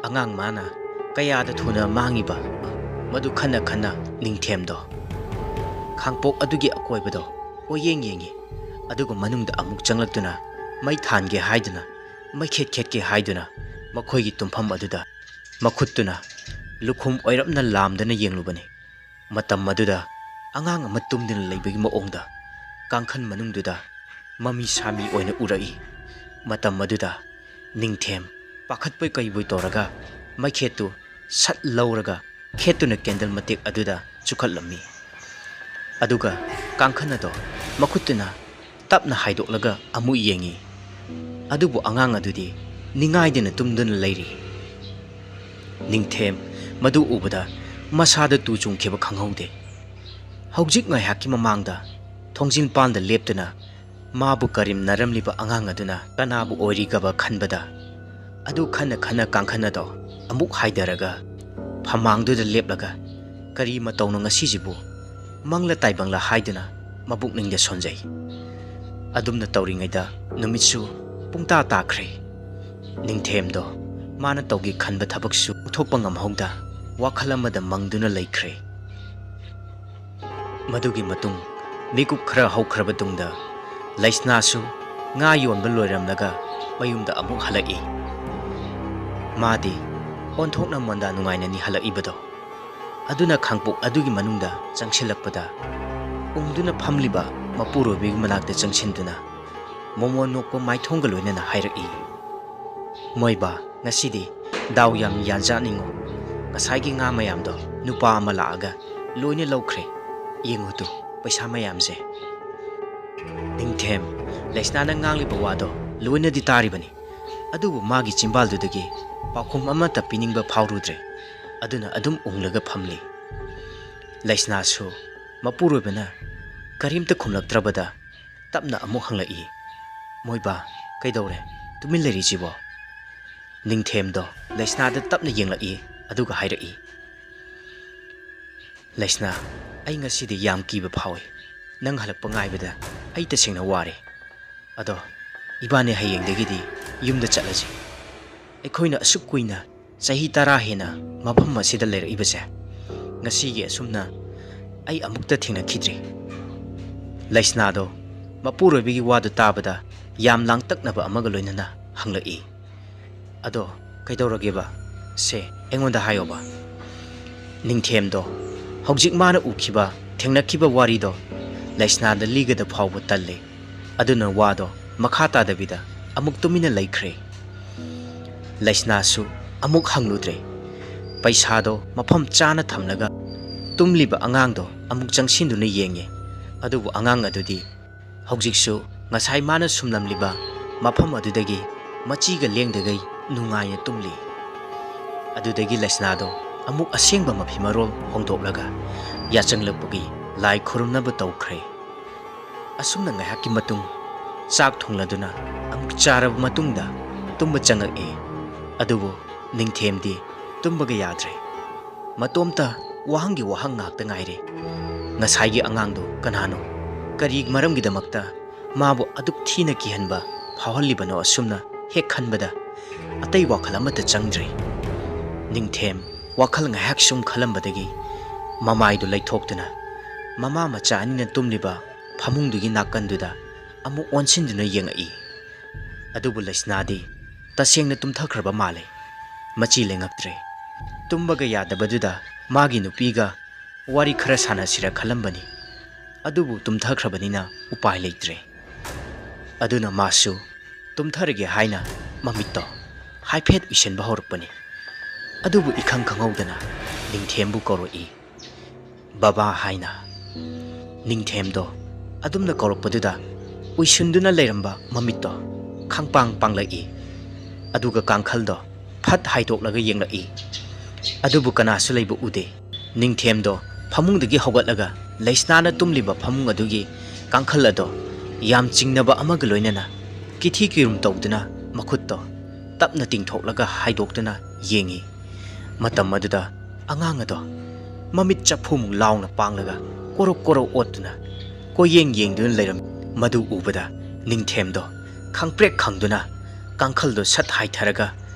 ꯑꯉꯥꯡ ꯃꯥꯅ ꯀꯌꯥꯗ ꯊꯨꯅ ꯃꯥꯡꯉꯤꯕ, ꯃꯗꯨ ꯈꯟꯅ ꯈꯟꯅ ꯅꯤꯡꯊꯦꯝꯗꯣ ꯈꯥꯡꯄꯣꯛ ꯑꯗꯨꯒꯤ ꯑꯀꯣꯏꯕꯗꯣ ꯀꯣꯏꯌꯦꯡ ꯌꯦꯡꯉꯤ꯫ ꯑꯗꯨꯒ ꯃꯅꯨꯡꯗ ꯑꯃꯨꯛ ꯆꯪꯂꯛꯇꯨꯅ ꯃꯩ ꯊꯥꯟꯒꯦ ꯍꯥꯏꯗꯨꯅ, ꯃꯩꯈꯦꯠ ꯈꯦꯠꯀꯦ ꯍꯥꯏꯗꯨꯅ ꯃꯈꯣꯏꯒꯤ ꯇꯨꯝꯐꯝ ꯑꯗꯨꯗ ꯃꯈꯨꯠꯇꯨꯅ ꯂꯨꯈꯨꯝ ꯑꯣꯏꯔꯞꯅ ꯂꯥꯝꯗꯅ ꯌꯦꯡꯂꯨꯕꯅꯤ꯫ ꯃꯇꯝ ꯑꯗꯨꯗ ꯑꯉꯥꯡ ꯑꯃ ꯇꯨꯝꯗꯨꯅ ꯂꯩꯕꯒꯤ ꯃꯑꯣꯡꯗ ꯀꯥꯡꯈꯟ ꯃꯅꯨꯡꯗꯨꯗ ꯃꯃꯤ ꯁꯥꯃꯤ ꯑꯣꯏꯅ ꯎꯔꯛꯏ꯫ ꯃꯇꯝ ꯑꯗꯨꯗ ꯅꯤꯡꯊꯦꯝ ꯄꯥꯈꯠꯄꯣꯏ ꯀꯩꯕꯣꯏ ꯇꯧꯔꯒ ꯃꯩꯈꯦꯠꯇꯨ ꯁꯠ ꯂꯧꯔꯒ ꯈꯦꯠꯇꯨꯅ ꯀꯦꯟꯗꯜ ꯃꯇꯦꯛ ꯑꯗꯨꯗ ꯆꯨꯈꯠꯂꯝꯃꯤ꯫ ꯑꯗꯨꯒ ꯀꯥꯡꯈꯟ ꯑꯗꯣ ꯃꯈꯨꯠꯇꯨꯅ ꯇꯞꯅ ꯍꯥꯏꯗꯣꯛꯂꯒ ꯑꯃꯨꯛ ꯌꯦꯡꯉꯤ꯫ ꯑꯗꯨꯕꯨ ꯑꯉꯥꯡ ꯑꯗꯨꯗꯤ ꯅꯤꯡꯉꯥꯏꯗꯅ ꯇꯨꯝꯗꯨꯅ ꯂꯩꯔꯤ꯫ ꯅꯤꯡꯊꯦꯝ ꯃꯗꯨ ꯎꯕꯗ ꯃꯁꯥꯗ ꯇꯨ ꯆꯨꯡꯈꯤꯕ ꯈꯪꯍꯧꯗꯦ꯫ ꯍꯧꯖꯤꯛ ꯉꯥꯏꯍꯥꯛꯀꯤ ꯃꯃꯥꯡꯗ ꯊꯣꯡꯖꯤꯟ ꯄꯥꯟꯗ ꯂꯦꯞꯇꯨꯅ ꯃꯥꯕꯨ ꯀꯔꯦꯝꯅꯔꯝꯂꯤꯕ ꯑꯉꯥꯡ ꯑꯗꯨꯅ ꯀꯅꯥꯕꯨ ꯑꯣꯏꯔꯤꯒꯕ ꯈꯟꯕꯗ, ꯑꯗꯨ ꯈꯟꯅ ꯈꯟꯅ ꯀꯥꯡꯈꯟ ꯑꯗꯣ ꯑꯃꯨꯛ ꯍꯥꯏꯗꯔꯒ ꯐꯝꯃꯥꯡꯗꯨꯗ ꯂꯦꯞꯂꯒ ꯀꯔꯤ ꯃꯇꯧꯅꯣ ꯉꯁꯤꯁꯤꯕꯨ, ꯃꯪꯂ ꯇꯥꯏꯕꯪꯂ ꯍꯥꯏꯗꯨꯅ ꯃꯕꯨꯛꯅꯤꯡꯗ ꯁꯣꯟꯖꯩ꯫ ꯑꯗꯨꯝꯅ ꯇꯧꯔꯤꯉꯩꯗ ꯅꯨꯃꯤꯠꯁꯨ ꯄꯨꯡꯇꯥ ꯇꯥꯈ꯭ꯔꯦ꯫ ꯅꯤꯡꯊꯦꯝꯗꯣ ꯃꯥꯅ ꯇꯧꯒꯦ ꯈꯟꯕ ꯊꯕꯛꯁꯨ ꯄꯥꯡꯊꯣꯛꯄ ꯉꯝꯍꯧꯗ ꯋꯥꯈꯜ ꯑꯃꯗ ꯃꯪꯗꯨꯅ ꯂꯩꯈ꯭ꯔꯦ꯫ ꯃꯗꯨꯒꯤ ꯃꯇꯨꯡ ꯃꯤꯀꯨꯞ ꯈꯔ ꯍꯧꯈ꯭ꯔꯕ ꯇꯨꯡꯗ ꯂꯩꯁꯅꯥꯁꯨ ꯉꯥ ꯌꯣꯟꯕ ꯂꯣꯏꯔꯝꯂꯒ ꯃꯌꯨꯝꯗ ꯑꯃꯨꯛ ꯍꯜꯂꯛꯏ꯫ ꯃꯥꯗꯤ ꯑꯣꯟꯊꯣꯛꯅ ꯃꯣꯟꯗꯥ ꯅꯨꯡꯉꯥꯏꯅꯅꯤ ꯍꯜꯂꯛꯏꯕꯗꯣ꯫ ꯑꯗꯨꯅ ꯈꯥꯡꯄꯣꯛ ꯑꯗꯨꯒꯤ ꯃꯅꯨꯡꯗ ꯆꯪꯁꯤꯜꯂꯛꯄꯗ ꯎꯪꯗꯨꯅ ꯐꯝꯂꯤꯕ ꯃꯄꯨꯔꯣꯏꯕꯒꯤ ꯃꯅꯥꯛꯇ ꯆꯪꯁꯤꯟꯗꯨꯅ ꯃꯣꯃꯣꯟ ꯅꯣꯛꯄ ꯃꯥꯏꯊꯣꯡꯒ ꯂꯣꯏꯅꯅ ꯍꯥꯏꯔꯛꯏ, "ꯃꯣꯏꯕꯥ, ꯉꯁꯤꯗꯤ ꯗꯥꯎ ꯌꯥꯝ ꯌꯥꯖꯥꯠꯅꯤꯡꯉꯣ꯫ ꯉꯁꯥꯏꯒꯤ ꯉꯥ ꯃꯌꯥꯝꯗꯣ ꯅꯨꯄꯥ ꯑꯃ ꯂꯥꯛꯑꯒ ꯂꯣꯏꯅ ꯂꯧꯈ꯭ꯔꯦ꯫ ꯌꯦꯡꯉꯨ ꯇꯨ, ꯄꯩꯁꯥ ꯃꯌꯥꯝꯁꯦ꯫" ꯅꯤꯡꯊꯦꯝ ꯂꯩꯁꯅꯥꯅ ꯉꯥꯡꯂꯤꯕ ꯋꯥꯗꯣ ꯂꯣꯏꯅꯗꯤ ꯇꯥꯔꯤꯕꯅꯤ, ꯑꯗꯨꯕꯨ ꯃꯥꯒꯤ ꯆꯤꯝꯕꯥꯜꯗꯨꯗꯒꯤ ꯄꯥꯎꯈꯨꯝ ꯑꯃꯠꯇ ꯄꯤꯅꯤꯡꯕ ꯐꯥꯎꯔꯨꯗ꯭ꯔꯦ꯫ ꯑꯗꯨꯅ ꯑꯗꯨꯝ ꯎꯪꯂꯒ ꯐꯝꯂꯤ꯫ ꯂꯩꯁꯅꯥꯁꯨ ꯃꯄꯨꯔꯣꯏꯕꯅ ꯀꯔꯤꯝꯇ ꯈꯨꯝꯂꯛꯇ꯭ꯔꯕꯗ ꯇꯞꯅ ꯑꯃꯨꯛ ꯍꯪꯂꯛꯏ, "ꯃꯣꯏꯕꯥ, ꯀꯩꯗꯧꯔꯦ? ꯇꯨꯃꯤꯟ ꯂꯩꯔꯤꯁꯤꯕꯣ?" ꯅꯤꯡꯊꯦꯝꯗꯣ ꯂꯩꯁꯅꯥꯗ ꯇꯞꯅ ꯌꯦꯡꯂꯛꯏ, ꯑꯗꯨꯒ ꯍꯥꯏꯔꯛꯏ, "ꯂꯩꯁꯅꯥ, ꯑꯩ ꯉꯁꯤꯗꯤ ꯌꯥꯝ ꯀꯤꯕ ꯐꯥꯎꯏ꯫ ꯅꯪ ꯍꯜꯂꯛꯄ ꯉꯥꯏꯕꯗ ꯑꯩ ꯇꯁꯦꯡꯅ ꯋꯥꯔꯦ꯫ ꯑꯗꯣ ꯏꯕꯥꯅꯤ ꯍꯌꯦꯡꯗꯒꯤꯗꯤ ꯌꯨꯝꯗ ꯆꯠꯂꯁꯤ꯫ ꯑꯩꯈꯣꯏꯅ ꯑꯁꯨꯛ ꯀꯨꯏꯅ, ꯆꯍꯤ ꯇꯔꯥ ꯍꯦꯟꯅ ꯃꯐꯝ ꯑꯁꯤꯗ ꯂꯩꯔꯛꯏꯕꯁꯦ, ꯉꯁꯤꯒꯤ ꯑꯁꯨꯝꯅ ꯑꯩ ꯑꯃꯨꯛꯇ ꯊꯦꯡꯅꯈꯤꯗ꯭ꯔꯤ꯫ ꯂꯩꯁꯅꯥꯗꯣ ꯃꯄꯨꯔꯣꯏꯕꯒꯤ ꯋꯥꯗꯨ ꯇꯥꯕꯗ ꯌꯥꯝ ꯂꯥꯡꯇꯛꯅꯕ ꯑꯃꯒ ꯂꯣꯏꯅꯅ ꯍꯪꯂꯛꯏ꯫ "ꯑꯗꯣ ꯀꯩꯗꯧꯔꯒꯦꯕ? ꯁꯦ, ꯑꯩꯉꯣꯟꯗ ꯍꯥꯏꯌꯣꯕ꯫" ꯅꯤꯡꯊꯦꯝꯗꯣ ꯍꯧꯖꯤꯛ ꯃꯥꯅ ꯎꯈꯤꯕ, ꯊꯦꯡꯅꯈꯤꯕ ꯋꯥꯔꯤꯗꯣ ꯂꯩꯁꯅꯥꯗ ꯂꯤꯒꯗ ꯐꯥꯎꯕ ꯇꯜꯂꯦ꯫ ꯑꯗꯨꯅ ꯋꯥꯗꯣ ꯃꯈꯥ ꯇꯥꯗꯕꯤꯗ ꯑꯃꯨꯛ ꯇꯨꯃꯤꯟꯅ ꯂꯩꯈ꯭ꯔꯦ꯫ ꯂꯩꯁꯅꯥꯁꯨ ꯑꯃꯨꯛ ꯍꯪꯂꯨꯗ꯭ꯔꯦ꯫ ꯄꯩꯁꯥꯗꯣ ꯃꯐꯝ ꯆꯥꯅ ꯊꯝꯂꯒ ꯇꯨꯝꯂꯤꯕ ꯑꯉꯥꯡꯗꯣ ꯑꯃꯨꯛ ꯆꯪꯁꯤꯟꯗꯨꯅ ꯌꯦꯡꯉꯦ꯫ ꯑꯗꯨꯕꯨ ꯑꯉꯥꯡ ꯑꯗꯨꯗꯤ ꯍꯧꯖꯤꯛꯁꯨ ꯉꯁꯥꯏ ꯃꯥꯅ ꯁꯨꯝꯂꯝꯂꯤꯕ ꯃꯐꯝ ꯑꯗꯨꯗꯒꯤ ꯃꯆꯤꯒ ꯂꯦꯡꯗꯒꯩ ꯅꯨꯡꯉꯥꯏꯅ ꯇꯨꯝꯂꯤ꯫ ꯑꯗꯨꯗꯒꯤ ꯂꯩꯁꯅꯥꯗꯣ ꯑꯃꯨꯛ ꯑꯁꯦꯡꯕ ꯃꯐꯤ ꯃꯔꯣꯜ ꯍꯣꯡꯗꯣꯛꯂꯒ ꯌꯥꯆꯪꯂꯛꯄꯒꯤ ꯂꯥꯏ ꯈꯨꯔꯨꯝꯅꯕ ꯇꯧꯈ꯭ꯔꯦ꯫ ꯑꯁꯨꯝꯅ ꯉꯥꯏꯍꯥꯛꯀꯤ ꯃꯇꯨꯡ ꯆꯥꯛ ꯊꯣꯡꯂꯗꯨꯅ ꯑꯃꯨꯛ ꯆꯥꯔꯕ ꯃꯇꯨꯡꯗ ꯇꯨꯝꯕ ꯆꯪꯉꯛꯏ꯫ ꯑꯗꯨꯕꯨ ꯅꯤꯡꯊꯦꯝꯗꯤ ꯇꯨꯝꯕꯒ ꯌꯥꯗ꯭ꯔꯦ꯫ ꯃꯇꯣꯝꯇ ꯋꯥꯍꯪꯒꯤ ꯋꯥꯍꯪ ꯉꯥꯛꯇ ꯉꯥꯏꯔꯦ꯫ ꯉꯁꯥꯏꯒꯤ ꯑꯉꯥꯡꯗꯨ ꯀꯅꯥꯅꯣ? ꯀꯔꯤ ꯃꯔꯝꯒꯤꯗꯃꯛꯇ ꯃꯥꯕꯨ ꯑꯗꯨꯛ ꯊꯤꯅ ꯀꯤꯍꯟꯕ ꯐꯥꯎꯍꯜꯂꯤꯕꯅꯣ ꯑꯁꯨꯝꯅ ꯍꯦꯛ ꯈꯟꯕꯗ? ꯑꯇꯩ ꯋꯥꯈꯜ ꯑꯃꯠꯇ ꯆꯪꯗ꯭ꯔꯦ꯫ ꯅꯤꯡꯊꯦꯝ ꯋꯥꯈꯜ ꯉꯥꯏꯍꯥꯛ ꯁꯨꯝ ꯈꯜꯂꯝꯕꯗꯒꯤ ꯃꯃꯥꯏꯗꯨ ꯂꯩꯊꯣꯛꯇꯨꯅ ꯃꯃꯥ ꯃꯆꯥ ꯑꯅꯤꯅ ꯇꯨꯝꯂꯤꯕ ꯐꯃꯨꯡꯗꯨꯒꯤ ꯅꯥꯀꯟꯗꯨꯗ ꯑꯃꯨꯛ ꯑꯣꯟꯁꯤꯟꯗꯨꯅ ꯌꯦꯡꯉꯛꯏ꯫ ꯑꯗꯨꯕꯨ ꯂꯩꯁꯅꯥꯗꯤ ꯇꯁꯦꯡꯅ ꯇꯨꯝꯊꯈ꯭ꯔꯕ ꯃꯥꯜꯂꯦ꯫ ꯃꯆꯤ ꯂꯦꯡꯉꯛꯇ꯭ꯔꯦ꯫ ꯇꯨꯝꯕꯒ ꯌꯥꯗꯕꯗꯨꯗ ꯃꯥꯒꯤ ꯅꯨꯄꯤꯒ ꯋꯥꯔꯤ ꯈꯔ ꯁꯥꯟꯅꯁꯤꯔ ꯈꯜꯂꯝꯕꯅꯤ꯫ ꯑꯗꯨꯕꯨ ꯇꯨꯝꯊꯈ꯭ꯔꯕꯅꯤꯅ ꯎꯄꯥꯏ ꯂꯩꯇ꯭ꯔꯦ꯫ ꯑꯗꯨꯅ ꯃꯥꯁꯨ ꯇꯨꯝꯊꯔꯒꯦ ꯍꯥꯏꯅ ꯃꯃꯤꯠꯇꯣ ꯍꯥꯏꯐꯦꯠ ꯎꯏꯁꯤꯟꯕ ꯍꯧꯔꯛꯄꯅꯤ꯫ ꯑꯗꯨꯕꯨ ꯏꯈꯪ ꯈꯪꯍꯧꯗꯅ ꯅꯤꯡꯊꯦꯝꯕꯨ ꯀꯧꯔꯛꯏ꯫ "ꯕꯕꯥ" ꯍꯥꯏꯅ꯫ ꯅꯤꯡꯊꯦꯝꯗꯣ ꯑꯗꯨꯝꯅ ꯀꯧꯔꯛꯄꯗꯨꯗ ꯎꯏꯁꯤꯟꯗꯨꯅ ꯂꯩꯔꯝꯕ ꯃꯃꯤꯠꯇꯣ ꯈꯪꯄꯥꯡ ꯄꯥꯡꯂꯛꯏ꯫ ꯑꯗꯨꯒ ꯀꯥꯡꯈꯜꯗꯣ ꯐꯠ ꯍꯥꯏꯗꯣꯛꯂꯒ ꯌꯦꯡꯂꯛꯏ꯫ ꯑꯗꯨꯕꯨ ꯀꯅꯥꯁꯨ ꯂꯩꯕ ꯎꯗꯦ꯫ ꯅꯤꯡꯊꯦꯝꯗꯣ ꯐꯃꯨꯡꯗꯒꯤ ꯍꯧꯒꯠꯂꯒ ꯂꯩꯁꯅꯥꯅ ꯇꯨꯝꯂꯤꯕ ꯐꯃꯨꯡ ꯑꯗꯨꯒꯤ ꯀꯥꯡꯈꯜ ꯑꯗꯣ ꯌꯥꯝ ꯆꯤꯡꯅꯕ ꯑꯃꯒ ꯂꯣꯏꯅꯅ ꯀꯤꯊꯤ ꯀꯤꯔꯨꯝ ꯇꯧꯗꯨꯅ ꯃꯈꯨꯠꯇꯣ ꯇꯞꯅ ꯇꯤꯡꯊꯣꯛꯂꯒ ꯍꯥꯏꯗꯣꯛꯇꯨꯅ ꯌꯦꯡꯉꯤ꯫ ꯃꯇꯝ ꯑꯗꯨꯗ ꯑꯉꯥꯡ ꯑꯗꯣ ꯃꯃꯤꯠ ꯆꯐꯨꯃꯨꯛ ꯂꯥꯎꯅ ꯄꯥꯡꯂꯒ ꯀꯣꯔꯧ ꯀꯣꯔꯧ ꯑꯣꯠꯇꯨꯅ ꯀꯣꯏꯌꯦꯡ ꯌꯦꯡꯗꯨꯅ ꯂꯩꯔꯝꯃꯤ꯫ ꯃꯗꯨ ꯎꯕꯗ ꯅꯤꯡꯊꯦꯝꯗꯣ ꯈꯪꯄ꯭ꯔꯦꯛ ꯈꯪꯗꯨꯅ ꯀꯥꯡꯈꯜꯗꯣ ꯁꯠ ꯍꯥꯏꯊꯔꯒ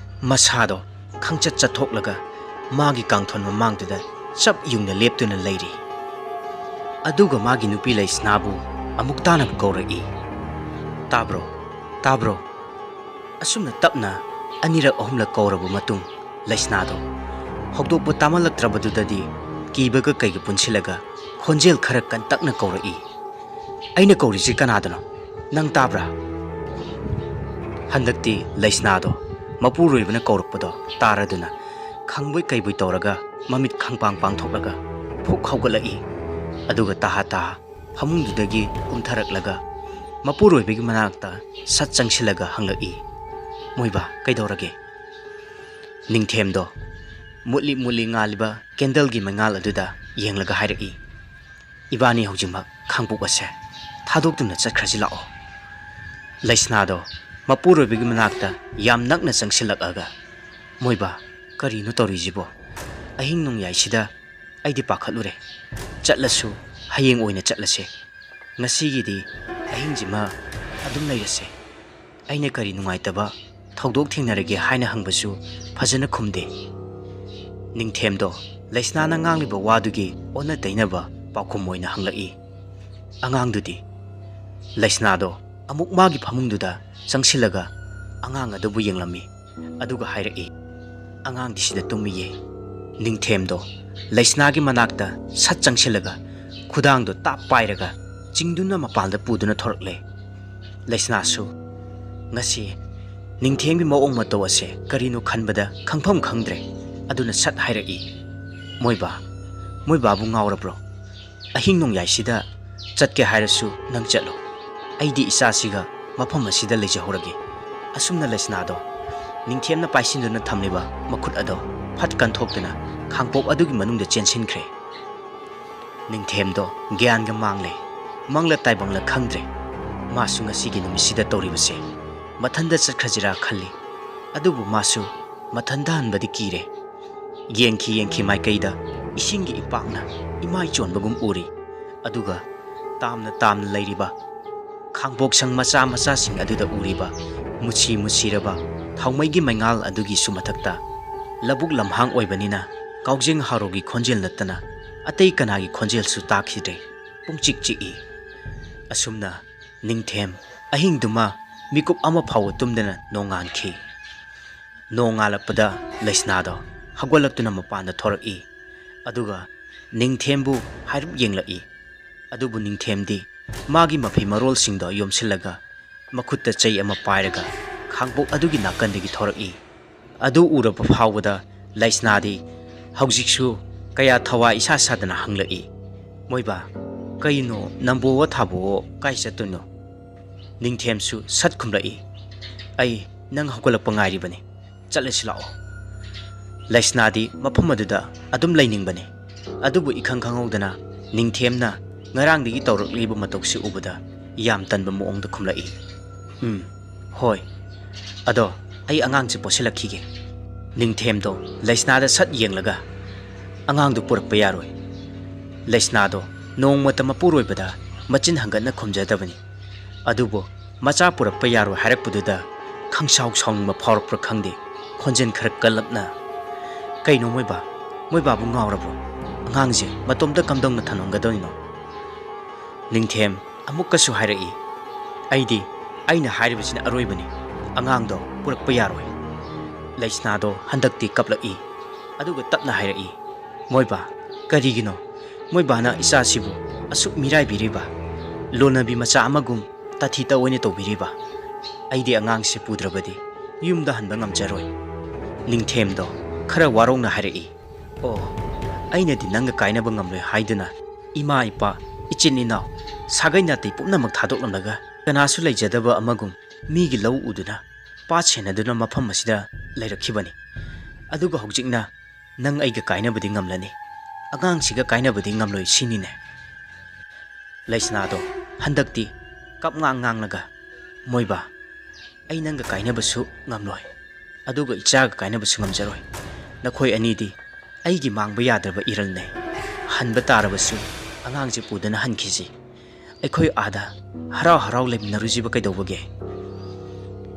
ꯃꯁꯥꯗꯣ ꯈꯪꯆꯠ ꯆꯠꯊꯣꯛꯂꯒ ꯃꯥꯒꯤ ꯀꯥꯡꯊꯣꯟ ꯃꯃꯥꯡꯗꯨꯗ ꯆꯞ ꯌꯨꯡꯅ ꯂꯦꯞꯇꯨꯅ ꯂꯩꯔꯤ꯫ ꯑꯗꯨꯒ ꯃꯥꯒꯤ ꯅꯨꯄꯤ ꯂꯩꯁꯅꯥꯕꯨ ꯑꯃꯨꯛ ꯇꯥꯅꯕ ꯀꯧꯔꯛꯏ꯫ "ꯇꯥꯕ꯭ꯔꯣ? ꯇꯥꯕ꯭ꯔꯣ?" ꯑꯁꯨꯝꯅ ꯇꯞꯅ ꯑꯅꯤꯔꯛ ꯑꯍꯨꯝꯂꯛ ꯀꯧꯔꯕ ꯃꯇꯨꯡ, ꯂꯩꯁꯅꯥꯗꯣ ꯍꯧꯗꯣꯛꯄ ꯇꯥꯃꯜꯂꯛꯇ꯭ꯔꯕꯗꯨꯗꯗꯤ ꯀꯤꯕꯒ ꯀꯩꯒ ꯄꯨꯟꯁꯤꯜꯂꯒ ꯈꯣꯟꯖꯦꯜ ꯈꯔ ꯀꯟꯇꯛꯅ ꯀꯧꯔꯛꯏ, "ꯑꯩꯅ ꯀꯧꯔꯤꯁꯤ ꯀꯅꯥꯗꯅꯣ? ꯅꯪ ꯇꯥꯕ꯭ꯔꯥ?" ꯍꯟꯗꯛꯇꯤ ꯂꯩꯁꯅꯥꯗꯣ ꯃꯄꯨꯔꯣꯏꯕꯅ ꯀꯧꯔꯛꯄꯗꯣ ꯇꯥꯔꯗꯨꯅ ꯈꯪꯕꯣꯏ ꯀꯩꯕꯣꯏ ꯇꯧꯔꯒ ꯃꯃꯤꯠ ꯈꯪꯄꯥꯡ ꯄꯥꯡꯊꯣꯛꯂꯒ ꯐꯨꯛ ꯍꯧꯒꯠꯂꯛꯏ꯫ ꯑꯗꯨꯒ ꯇꯥꯍꯥ ꯇꯥꯍꯥ ꯐꯃꯨꯡꯗꯨꯗꯒꯤ ꯀꯨꯝꯊꯔꯛꯂꯒ ꯃꯄꯨꯔꯣꯏꯕꯒꯤ ꯃꯅꯥꯛꯇ ꯁꯠ ꯆꯪꯁꯤꯜꯂꯒ ꯍꯪꯂꯛꯏ, "ꯃꯣꯏꯕꯥ, ꯀꯩꯗꯧꯔꯒꯦ?" ꯅꯤꯡꯊꯦꯝꯗꯣ ꯃꯨꯠꯂꯤ ꯃꯨꯠꯂꯤ ꯉꯥꯜꯂꯤꯕ ꯀꯦꯟꯗꯜꯒꯤ ꯃꯩꯉꯥꯜ ꯑꯗꯨꯗ ꯌꯦꯡꯂꯒ ꯍꯥꯏꯔꯛꯏ, "ꯏꯕꯥꯅꯤ ꯍꯧꯖꯤꯛꯃꯛ ꯈꯥꯡꯄꯣꯛ ꯑꯁꯦ ꯊꯥꯗꯣꯛꯇꯨꯅ ꯆꯠꯈ꯭ꯔꯁꯤ ꯂꯥꯛꯑꯣ꯫" ꯂꯩꯁꯅꯥꯗꯣ ꯃꯄꯨꯔꯣꯏꯕꯒꯤ ꯃꯅꯥꯛꯇ ꯌꯥꯝ ꯅꯛꯅ ꯆꯪꯁꯤꯜꯂꯛꯑꯒ, "ꯃꯣꯏꯕꯥ, ꯀꯔꯤꯅꯣ ꯇꯧꯔꯤꯁꯤꯕꯣ? ꯑꯍꯤꯡ ꯅꯣꯡꯌꯥꯏꯁꯤꯗ ꯑꯩꯗꯤ ꯄꯥꯈꯠꯂꯨꯔꯦ꯫ ꯆꯠꯂꯁꯨ ꯍꯌꯦꯡ ꯑꯣꯏꯅ ꯆꯠꯂꯁꯦ꯫ ꯉꯁꯤꯒꯤꯗꯤ ꯑꯍꯤꯡꯁꯤꯃ ꯑꯗꯨꯝ ꯂꯩꯔꯁꯦ꯫ ꯑꯩꯅ ꯀꯔꯤ ꯅꯨꯡꯉꯥꯏꯇꯕ ꯊꯧꯗꯣꯛ ꯊꯦꯡꯅꯔꯒꯦ?" ꯍꯥꯏꯅ ꯍꯪꯕꯁꯨ ꯐꯖꯅ ꯈꯨꯝꯗꯦ꯫ ꯅꯤꯡꯊꯦꯝꯗꯣ ꯂꯩꯁꯅꯥꯅ ꯉꯥꯡꯂꯤꯕ ꯋꯥꯗꯨꯒꯤ ꯑꯣꯟꯅ ꯇꯩꯅꯕ ꯄꯥꯎꯈꯨꯝ ꯑꯣꯏꯅ ꯍꯪꯂꯛꯏ꯫ ꯑꯉꯥꯡꯗꯨꯗꯤ? ꯂꯩꯁꯅꯥꯗꯣ ꯑꯃꯨꯛ ꯃꯥꯒꯤ ꯐꯃꯨꯡꯗꯨꯗ ꯆꯪꯁꯤꯜꯂꯒ ꯑꯉꯥꯡ ꯑꯗꯨꯕꯨ ꯌꯦꯡꯂꯝꯃꯤ꯫ ꯑꯗꯨꯒ ꯍꯥꯏꯔꯛꯏ, "ꯑꯉꯥꯡꯗꯤ ꯁꯤꯗ ꯇꯨꯝꯃꯤꯌꯦ꯫" ꯅꯤꯡꯊꯦꯝꯗꯣ ꯂꯩꯁꯅꯥꯒꯤ ꯃꯅꯥꯛꯇ ꯁꯠ ꯆꯪꯁꯤꯜꯂꯒ ꯈꯨꯗꯥꯡꯗꯣ ꯇꯥꯞ ꯄꯥꯏꯔꯒ ꯆꯤꯡꯗꯨꯅ ꯃꯄꯥꯟꯗ ꯄꯨꯗꯨꯅ ꯊꯣꯔꯛꯂꯦ꯫ ꯂꯩꯁꯅꯥꯁꯨ ꯉꯁꯤ ꯅꯤꯡꯊꯦꯝꯒꯤ ꯃꯑꯣꯡ ꯃꯇꯧ ꯑꯁꯦ ꯀꯔꯤꯅꯣ ꯈꯟꯕꯗ ꯈꯪꯐꯝ ꯈꯪꯗ꯭ꯔꯦ꯫ ꯑꯗꯨꯅ ꯁꯠ ꯍꯥꯏꯔꯛꯏ, "ꯃꯣꯏꯕꯥ, ꯃꯣꯏꯕꯥꯕꯨ ꯉꯥꯎꯔꯕ꯭ꯔꯣ? ꯑꯍꯤꯡ ꯅꯣꯡꯌꯥꯏꯁꯤꯗ ꯆꯠꯀꯦ ꯍꯥꯏꯔꯁꯨ ꯅꯪ ꯆꯠꯂꯣ꯫ ꯑꯩꯗꯤ ꯏꯆꯥꯁꯤꯒ ꯃꯐꯝ ꯑꯁꯤꯗ ꯂꯩꯖꯍꯧꯔꯒꯦ꯫" ꯑꯁꯨꯝꯅ ꯂꯩꯁꯅꯥꯗꯣ ꯅꯤꯡꯊꯦꯝꯅ ꯄꯥꯏꯁꯤꯟꯗꯨꯅ ꯊꯝꯂꯤꯕ ꯃꯈꯨꯠ ꯑꯗꯣ ꯐꯠ ꯀꯟꯊꯣꯛꯇꯨꯅ ꯈꯥꯡꯄꯣꯛ ꯑꯗꯨꯒꯤ ꯃꯅꯨꯡꯗ ꯆꯦꯟꯁꯤꯟꯈ꯭ꯔꯦ꯫ ꯅꯤꯡꯊꯦꯝꯗꯣ ꯒ꯭ꯌꯥꯟꯒ ꯃꯥꯡꯂꯦ꯫ ꯃꯪꯂ ꯇꯥꯏꯕꯪꯂ ꯈꯪꯗ꯭ꯔꯦ꯫ ꯃꯥꯁꯨ ꯉꯁꯤꯒꯤ ꯅꯨꯃꯤꯠꯁꯤꯗ ꯇꯧꯔꯤꯕꯁꯦ ꯃꯊꯟꯗ ꯆꯠꯈ꯭ꯔꯁꯤꯔꯥ ꯈꯜꯂꯤ꯫ ꯑꯗꯨꯕꯨ ꯃꯥꯁꯨ ꯃꯊꯟꯗ ꯍꯟꯕꯗꯤ ꯀꯤꯔꯦ꯫ ꯌꯦꯡꯈꯤ ꯌꯦꯡꯈꯤ ꯃꯥꯏꯀꯩꯗ ꯏꯁꯤꯡꯒꯤ ꯏꯄꯥꯛꯅ ꯏꯃꯥꯏ ꯆꯣꯟꯕꯒꯨꯝ ꯎꯔꯤ꯫ ꯑꯗꯨꯒ ꯇꯥꯝꯅ ꯇꯥꯝꯅ ꯂꯩꯔꯤꯕ ꯈꯥꯡꯄꯣꯛꯁꯪ ꯃꯆꯥ ꯃꯆꯥꯁꯤꯡ ꯑꯗꯨꯗ ꯎꯔꯤꯕ ꯃꯨꯁꯤ ꯃꯨꯁꯤꯔꯕ ꯊꯥꯎꯃꯩꯒꯤ ꯃꯩꯉꯥꯜ ꯑꯗꯨꯒꯤꯁꯨ ꯃꯊꯛꯇ, ꯂꯧꯕꯨꯛ ꯂꯝꯍꯥꯡ ꯑꯣꯏꯕꯅꯤꯅ ꯀꯥꯎꯖꯦꯡ ꯍꯥꯔꯣꯒꯤ ꯈꯣꯟꯖꯦꯜ ꯅꯠꯇꯅ ꯑꯇꯩ ꯀꯅꯥꯒꯤ ꯈꯣꯟꯖꯦꯜꯁꯨ ꯇꯥꯈꯤꯗ꯭ꯔꯦ꯫ ꯄꯨꯡꯆꯤꯛ ꯆꯤꯛꯏ꯫ ꯑꯁꯨꯝꯅ ꯅꯤꯡꯊꯦꯝ ꯑꯍꯤꯡꯗꯨꯃ ꯃꯤꯀꯨꯞ ꯑꯃ ꯐꯥꯎꯕ ꯇꯨꯝꯗꯅ ꯅꯣꯡꯉꯥꯟꯈꯤ꯫ ꯅꯣꯡꯉꯥꯜꯂꯛꯄꯗ ꯂꯩꯁꯅꯥꯗꯣ ꯍꯧꯒꯠꯂꯛꯇꯨꯅ ꯃꯄꯥꯟꯗ ꯊꯣꯔꯛꯏ꯫ ꯑꯗꯨꯒ ꯅꯤꯡꯊꯦꯝꯕꯨ ꯍꯥꯏꯔꯨꯞ ꯌꯦꯡꯂꯛꯏ꯫ ꯑꯗꯨꯕꯨ ꯅꯤꯡꯊꯦꯝꯗꯤ ꯃꯥꯒꯤ ꯃꯐꯤ ꯃꯔꯣꯜꯁꯤꯡꯗꯣ ꯌꯣꯝꯁꯤꯜꯂꯒ ꯃꯈꯨꯠꯇ ꯆꯩ ꯑꯃ ꯄꯥꯏꯔꯒ ꯈꯥꯡꯄꯣꯛ ꯑꯗꯨꯒꯤ ꯅꯥꯀꯟꯗꯒꯤ ꯊꯣꯔꯛꯏ꯫ ꯑꯗꯨ ꯎꯔꯕ ꯐꯥꯎꯕꯗ ꯂꯩꯁꯅꯥꯗꯤ ꯍꯧꯖꯤꯛꯁꯨ ꯀꯌꯥ ꯊꯋꯥ ꯏꯁꯥ ꯁꯥꯗꯅ ꯍꯪꯂꯛꯏ, "ꯃꯣꯏꯕꯥ, ꯀꯩꯅꯣ ꯅꯝꯕꯣꯋꯣ ꯊꯥꯕꯣꯋꯣ ꯀꯥꯏ ꯆꯠꯇꯣꯏꯅꯣ?" ꯅꯤꯡꯊꯦꯝꯁꯨ ꯁꯠ ꯈꯨꯝꯂꯛꯏ, "ꯑꯩ ꯅꯪ ꯍꯧꯒꯠꯂꯛꯄ ꯉꯥꯏꯔꯤꯕꯅꯤ, ꯆꯠꯂꯁꯤ ꯂꯥꯛꯑꯣ꯫" ꯂꯩꯁꯅꯥꯗꯤ ꯃꯐꯝ ꯑꯗꯨꯗ ꯑꯗꯨꯝ ꯂꯩꯅꯤꯡꯕꯅꯤ꯫ ꯑꯗꯨꯕꯨ ꯏꯈꯪ ꯈꯪꯍꯧꯗꯅ ꯅꯤꯡꯊꯦꯝꯅ ꯉꯔꯥꯡꯗꯒꯤ ꯇꯧꯔꯛꯂꯤꯕ ꯃꯇꯧꯁꯤ ꯎꯕꯗ ꯌꯥꯝ ꯇꯟꯕ ꯃꯑꯣꯡꯗ ꯈꯨꯝꯂꯛꯏ, "ꯎꯝ, ꯍꯣꯏ꯫ ꯑꯗꯣ ꯑꯩ ꯑꯉꯥꯡꯁꯦ ꯄꯣꯠꯁꯤꯜꯂꯛꯈꯤꯒꯦ꯫" ꯅꯤꯡꯊꯦꯝꯗꯣ ꯂꯩꯁꯅꯥꯗ ꯁꯠ ꯌꯦꯡꯂꯒ, "ꯑꯉꯥꯡꯗꯨ ꯄꯨꯔꯛꯄ ꯌꯥꯔꯣꯏ꯫" ꯂꯩꯁꯅꯥꯗꯣ ꯅꯣꯡꯃꯇ ꯃꯄꯨꯔꯣꯏꯕꯗ ꯃꯆꯤꯟ ꯍꯪꯒꯠꯅ ꯈꯨꯝꯖꯗꯕꯅꯤ꯫ ꯑꯗꯨꯕꯨ ꯃꯆꯥ ꯄꯨꯔꯛꯄ ꯌꯥꯔꯣꯏ ꯍꯥꯏꯔꯛꯄꯗꯨꯗ ꯈꯪꯁꯥꯎ ꯁꯥꯎꯅꯤꯡꯕ ꯐꯥꯎꯔꯛꯄ꯭ꯔꯥ ꯈꯪꯗꯦ, ꯈꯣꯟꯖꯦꯜ ꯈꯔ ꯀꯜꯂꯞꯅ, "ꯀꯩꯅꯣ ꯃꯣꯏꯕꯥ? ꯃꯣꯏꯕꯥꯕꯨ ꯉꯥꯎꯔꯕꯣ? ꯑꯉꯥꯡꯁꯦ ꯃꯇꯣꯝꯇ ꯀꯝꯗꯧꯅ ꯊꯝꯂꯝꯒꯗꯧꯔꯤꯅꯣ?" ꯅꯤꯡꯊꯦꯝ ꯑꯃꯨꯛꯀꯁꯨ ꯍꯥꯏꯔꯛꯏ, "ꯑꯩꯗꯤ ꯑꯩꯅ ꯍꯥꯏꯔꯤꯕꯁꯤꯅ ꯑꯔꯣꯏꯕꯅꯤ, ꯑꯉꯥꯡꯗꯣ ꯄꯨꯔꯛꯄ ꯌꯥꯔꯣꯏ꯫" ꯂꯩꯁꯅꯥꯗꯣ ꯍꯟꯗꯛꯇꯤ ꯀꯞꯂꯛꯏ꯫ ꯑꯗꯨꯒ ꯇꯞꯅ ꯍꯥꯏꯔꯛꯏ, "ꯃꯣꯏꯕꯥ, ꯀꯔꯤꯒꯤꯅꯣ ꯃꯣꯏꯕꯥꯅ ꯏꯆꯥꯁꯤꯕꯨ ꯑꯁꯨꯛ ꯃꯤꯔꯥꯏꯕꯤꯔꯤꯕ? ꯂꯣꯟꯅꯕꯤ ꯃꯆꯥ ꯑꯃꯒꯨꯝ ꯇꯥꯊꯤ ꯇꯧꯑꯣꯏꯅ ꯇꯧꯕꯤꯔꯤꯕ? ꯑꯩꯗꯤ ꯑꯉꯥꯡꯁꯤ ꯄꯨꯗ꯭ꯔꯕꯗꯤ ꯌꯨꯝꯗ ꯍꯟꯕ ꯉꯝꯖꯔꯣꯏ꯫" ꯅꯤꯡꯊꯦꯝꯗꯣ ꯈꯔ ꯋꯥꯔꯧꯅ ꯍꯥꯏꯔꯛꯏ, "ꯑꯣ, ꯑꯩꯅꯗꯤ ꯅꯪꯒ ꯀꯥꯏꯅꯕ ꯉꯝꯂꯣꯏ ꯍꯥꯏꯗꯨꯅ ꯏꯃꯥ ꯏꯄꯥ, ꯏꯆꯤꯟ ꯏꯅꯥꯎ, ꯁꯥꯒꯩ ꯅꯥꯇꯩ ꯄꯨꯝꯅꯃꯛ ꯊꯥꯗꯣꯛꯂꯝꯂꯒ ꯀꯅꯥꯁꯨ ꯂꯩꯖꯗꯕ ꯑꯃꯒꯨꯝ ꯃꯤꯒꯤ ꯂꯧ ꯎꯗꯨꯅ ꯄꯥꯠ ꯁꯦꯟꯅꯗꯨꯅ ꯃꯐꯝ ꯑꯁꯤꯗ ꯂꯩꯔꯛꯈꯤꯕꯅꯤ꯫ ꯑꯗꯨꯒ ꯍꯧꯖꯤꯛꯅ ꯅꯪ ꯑꯩꯒ ꯀꯥꯏꯅꯕꯗꯤ ꯉꯝꯂꯅꯤ, ꯑꯉꯥꯡꯁꯤꯒ ꯀꯥꯏꯅꯕꯗꯤ ꯉꯝꯂꯣꯏ ꯁꯤꯅꯤꯅꯦ?" ꯂꯩꯁꯅꯥꯗꯣ ꯍꯟꯗꯛꯇꯤ ꯀꯞꯉꯥꯡ ꯉꯥꯡꯂꯒ, "ꯃꯣꯏꯕꯥ, ꯑꯩ ꯅꯪꯒ ꯀꯥꯏꯅꯕꯁꯨ ꯉꯝꯂꯣꯏ, ꯑꯗꯨꯒ ꯏꯆꯥꯒ ꯀꯥꯏꯅꯕꯁꯨ ꯉꯝꯖꯔꯣꯏ꯫ ꯅꯈꯣꯏ ꯑꯅꯤꯗꯤ ꯑꯩꯒꯤ ꯃꯥꯡꯕ ꯌꯥꯗ꯭ꯔꯕ ꯏꯔꯜꯅꯦ꯫ ꯍꯟꯕ ꯇꯥꯔꯕꯁꯨ ꯑꯉꯥꯡꯁꯦ ꯄꯨꯗꯨꯅ ꯍꯟꯈꯤꯁꯤ꯫ ꯑꯩꯈꯣꯏ ꯑꯥꯗ ꯍꯔꯥꯎ ꯍꯔꯥꯎ ꯂꯩꯃꯤꯟꯅꯔꯨꯁꯤꯕ ꯀꯩꯗꯧꯕꯒꯦ?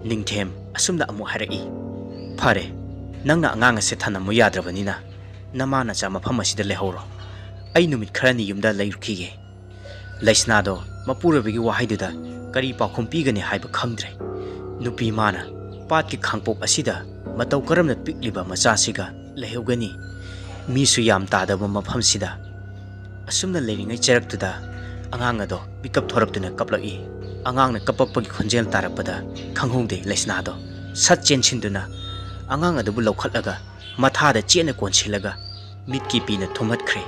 ꯅꯤꯡꯊꯦꯝ ꯑꯁꯨꯝꯅ ꯑꯃꯨꯛ ꯍꯥꯏꯔꯛꯏ, "ꯐꯔꯦ, ꯅꯪꯅ ꯑꯉꯥꯡ ꯑꯁꯦ ꯊꯅꯝꯃꯨ ꯌꯥꯗ꯭ꯔꯕꯅꯤꯅ ꯅꯃꯥ ꯅꯆꯥ ꯃꯐꯝ ꯑꯁꯤꯗ ꯂꯩꯍꯧꯔꯣ꯫ ꯑꯩ ꯅꯨꯃꯤꯠ ꯈꯔꯅꯤ ꯌꯨꯝꯗ ꯂꯩꯔꯨꯈꯤꯒꯦ꯫" ꯂꯩꯁꯅꯥꯗꯣ ꯃꯄꯨꯔꯣꯏꯕꯒꯤ ꯋꯥꯍꯩꯗꯨꯗ ꯀꯔꯤ ꯄꯥꯎꯈꯨꯝ ꯄꯤꯒꯅꯤ ꯍꯥꯏꯕ ꯈꯪꯗ꯭ꯔꯦ꯫ ꯅꯨꯄꯤ ꯃꯥꯅ ꯄꯥꯠꯀꯤ ꯈꯥꯡꯄꯣꯛ ꯑꯁꯤꯗ ꯃꯇꯧ ꯀꯔꯝꯅ ꯄꯤꯛꯂꯤꯕ ꯃꯆꯥꯁꯤꯒ ꯂꯩꯍꯧꯒꯅꯤ? ꯃꯤꯁꯨ ꯌꯥꯝ ꯇꯥꯗꯕ ꯃꯐꯝꯁꯤꯗ꯫ ꯑꯁꯨꯝꯅ ꯂꯩꯔꯤꯉꯩ ꯆꯔꯛꯇꯨꯗ ꯑꯉꯥꯡ ꯑꯗꯣ ꯃꯤꯀꯞ ꯊꯣꯔꯛꯇꯨꯅ ꯀꯞꯂꯛꯏ꯫ ꯑꯉꯥꯡꯅ ꯀꯞꯄꯛꯄꯒꯤ ꯈꯣꯟꯖꯦꯜ ꯇꯥꯔꯛꯄꯗ ꯈꯪꯍꯧꯗꯦ ꯂꯩꯁꯅꯥꯗꯣ ꯁꯠ ꯆꯦꯟꯁꯤꯟꯗꯨꯅ ꯑꯉꯥꯡ ꯑꯗꯨꯕꯨ ꯂꯧꯈꯠꯂꯒ ꯃꯊꯥꯗ ꯆꯦꯠꯅ ꯀꯣꯟꯁꯤꯜꯂꯒ ꯃꯤꯠꯀꯤ ꯄꯤꯅ ꯊꯨꯝꯍꯠꯈ꯭ꯔꯦ꯫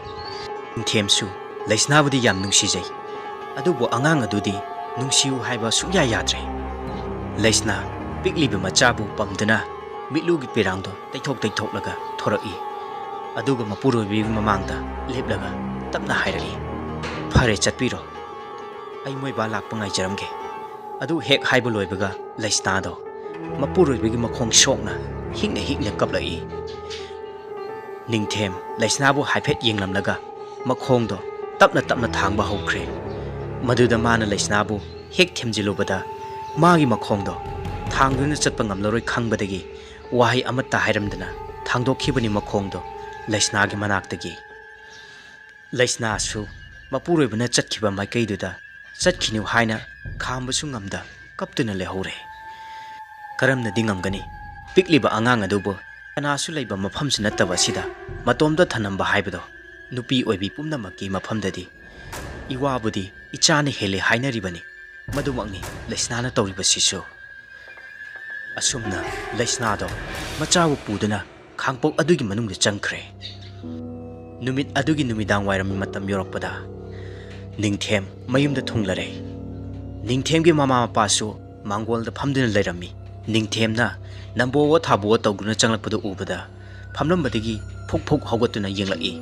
ꯅꯤꯡꯊꯦꯝꯁꯨ ꯂꯩꯁꯅꯥꯕꯨꯗꯤ ꯌꯥꯝ ꯅꯨꯡꯁꯤꯖꯩ, ꯑꯗꯨꯕꯨ ꯑꯉꯥꯡ ꯑꯗꯨꯗꯤ ꯅꯨꯡꯁꯤꯌꯨ ꯍꯥꯏꯕ ꯁꯨꯡꯌꯥ ꯌꯥꯗ꯭ꯔꯦ꯫ ꯂꯩꯁꯅꯥ ꯄꯤꯛꯂꯤꯕ ꯃꯆꯥꯕꯨ ꯄꯝꯗꯨꯅ ꯃꯤꯠꯂꯨꯒꯤ ꯄꯤꯔꯥꯡꯗꯣ ꯇꯩꯊꯣꯛ ꯇꯩꯊꯣꯛꯂꯒ ꯊꯣꯔꯛꯏ꯫ ꯑꯗꯨꯒ ꯃꯄꯨꯔꯣꯏꯕꯒꯤ ꯃꯃꯥꯡꯗ ꯂꯦꯞꯂꯒ ꯇꯞꯅ ꯍꯥꯏꯔꯛꯏ, "ꯐꯔꯦ, ꯆꯠꯄꯤꯔꯣ꯫ ꯑꯩ ꯃꯣꯏ ꯕꯥ ꯂꯥꯛꯄ ꯉꯥꯏꯖꯔꯝꯒꯦ꯫" ꯑꯗꯨ ꯍꯦꯛ ꯍꯥꯏꯕ ꯂꯣꯏꯕꯒ ꯂꯩꯁꯅꯥꯗꯣ ꯃꯄꯨꯔꯣꯏꯕꯒꯤ ꯃꯈꯣꯡ ꯁꯣꯛꯅ ꯍꯤꯛꯅ ꯍꯤꯛꯅ ꯀꯞꯂꯛꯏ꯫ ꯅꯤꯡꯊꯦꯝ ꯂꯩꯁꯅꯥꯕꯨ ꯍꯥꯏꯐꯦꯠ ꯌꯦꯡꯂꯝꯂꯒ ꯃꯈꯣꯡꯗꯣ ꯇꯞꯅ ꯇꯞꯅ ꯊꯥꯡꯕ ꯍꯧꯈ꯭ꯔꯦ꯫ ꯃꯗꯨꯗ ꯃꯥꯅ ꯂꯩꯁꯅꯥꯕꯨ ꯍꯦꯛ ꯊꯦꯝꯖꯤꯜꯂꯨꯕꯗ ꯃꯥꯒꯤ ꯃꯈꯣꯡꯗꯣ ꯊꯥꯡꯗꯨꯅ ꯆꯠꯄ ꯉꯝꯂꯔꯣꯏ ꯈꯪꯕꯗꯒꯤ ꯋꯥꯍꯩ ꯑꯃꯠꯇ ꯍꯥꯏꯔꯝꯗꯅ ꯊꯥꯡꯗꯣꯛꯈꯤꯕꯅꯤ ꯃꯈꯣꯡꯗꯣ ꯂꯩꯁꯅꯥꯒꯤ ꯃꯅꯥꯛꯇꯒꯤ꯫ ꯂꯩꯁꯅꯥꯁꯨ ꯃꯄꯨꯔꯣꯏꯕꯅ ꯆꯠꯈꯤꯕ ꯃꯥꯏꯀꯩꯗꯨꯗ ꯆꯠꯈꯤꯅꯨ ꯍꯥꯏꯅ ꯈꯥꯝꯕꯁꯨ ꯉꯝꯗ ꯀꯞꯇꯨꯅ ꯂꯩꯍꯧꯔꯦ꯫ ꯀꯔꯝꯅꯗꯤ ꯉꯝꯒꯅꯤ? ꯄꯤꯛꯂꯤꯕ ꯑꯉꯥꯡ ꯑꯗꯨꯕꯨ ꯀꯅꯥꯁꯨ ꯂꯩꯕ ꯃꯐꯝꯁꯨ ꯅꯠꯇꯕ ꯑꯁꯤꯗ ꯃꯇꯣꯝꯇ ꯊꯅꯝꯕ ꯍꯥꯏꯕꯗꯣ ꯅꯨꯄꯤ ꯑꯣꯏꯕꯤ ꯄꯨꯝꯅꯃꯛꯀꯤ ꯃꯐꯝꯗꯗꯤ ꯏꯋꯥꯕꯨꯗꯤ ꯏꯆꯥꯅ ꯍꯦꯜꯂꯤ ꯍꯥꯏꯅꯔꯤꯕꯅꯤ꯫ ꯃꯗꯨꯃꯛꯅꯤ ꯂꯩꯁꯅꯥꯅ ꯇꯧꯔꯤꯕꯁꯤꯁꯨ꯫ ꯑꯁꯨꯝꯅ ꯂꯩꯁꯅꯥꯗꯣ ꯃꯆꯥꯕꯨ ꯄꯨꯗꯨꯅ ꯈꯥꯡꯄꯣꯛ ꯑꯗꯨꯒꯤ ꯃꯅꯨꯡꯗ ꯆꯪꯈ꯭ꯔꯦ꯫ ꯅꯨꯃꯤꯠ ꯑꯗꯨꯒꯤ ꯅꯨꯃꯤꯗꯥꯡ ꯋꯥꯏꯔꯝꯒꯤ ꯃꯇꯝ ꯌꯧꯔꯛꯄꯗ ꯅꯤꯡꯊꯦꯝ ꯃꯌꯨꯝꯗ ꯊꯨꯡꯂꯔꯦ꯫ ꯅꯤꯡꯊꯦꯝꯒꯤ ꯃꯃꯥ ꯃꯄꯥꯁꯨ ꯃꯥꯡꯒꯣꯜꯗ ꯐꯝꯗꯨꯅ ꯂꯩꯔꯝꯃꯤ꯫ ꯅꯤꯡꯊꯦꯝꯅ ꯅꯝꯕꯣꯋꯣ ꯊꯥꯕꯣꯋꯣ ꯇꯧꯗꯨꯅ ꯆꯪꯂꯛꯄꯗꯨ ꯎꯕꯗ ꯐꯝꯂꯝꯕꯗꯒꯤ ꯐꯨꯛ ꯐꯨꯛ ꯍꯧꯒꯠꯇꯨꯅ ꯌꯦꯡꯂꯛꯏ꯫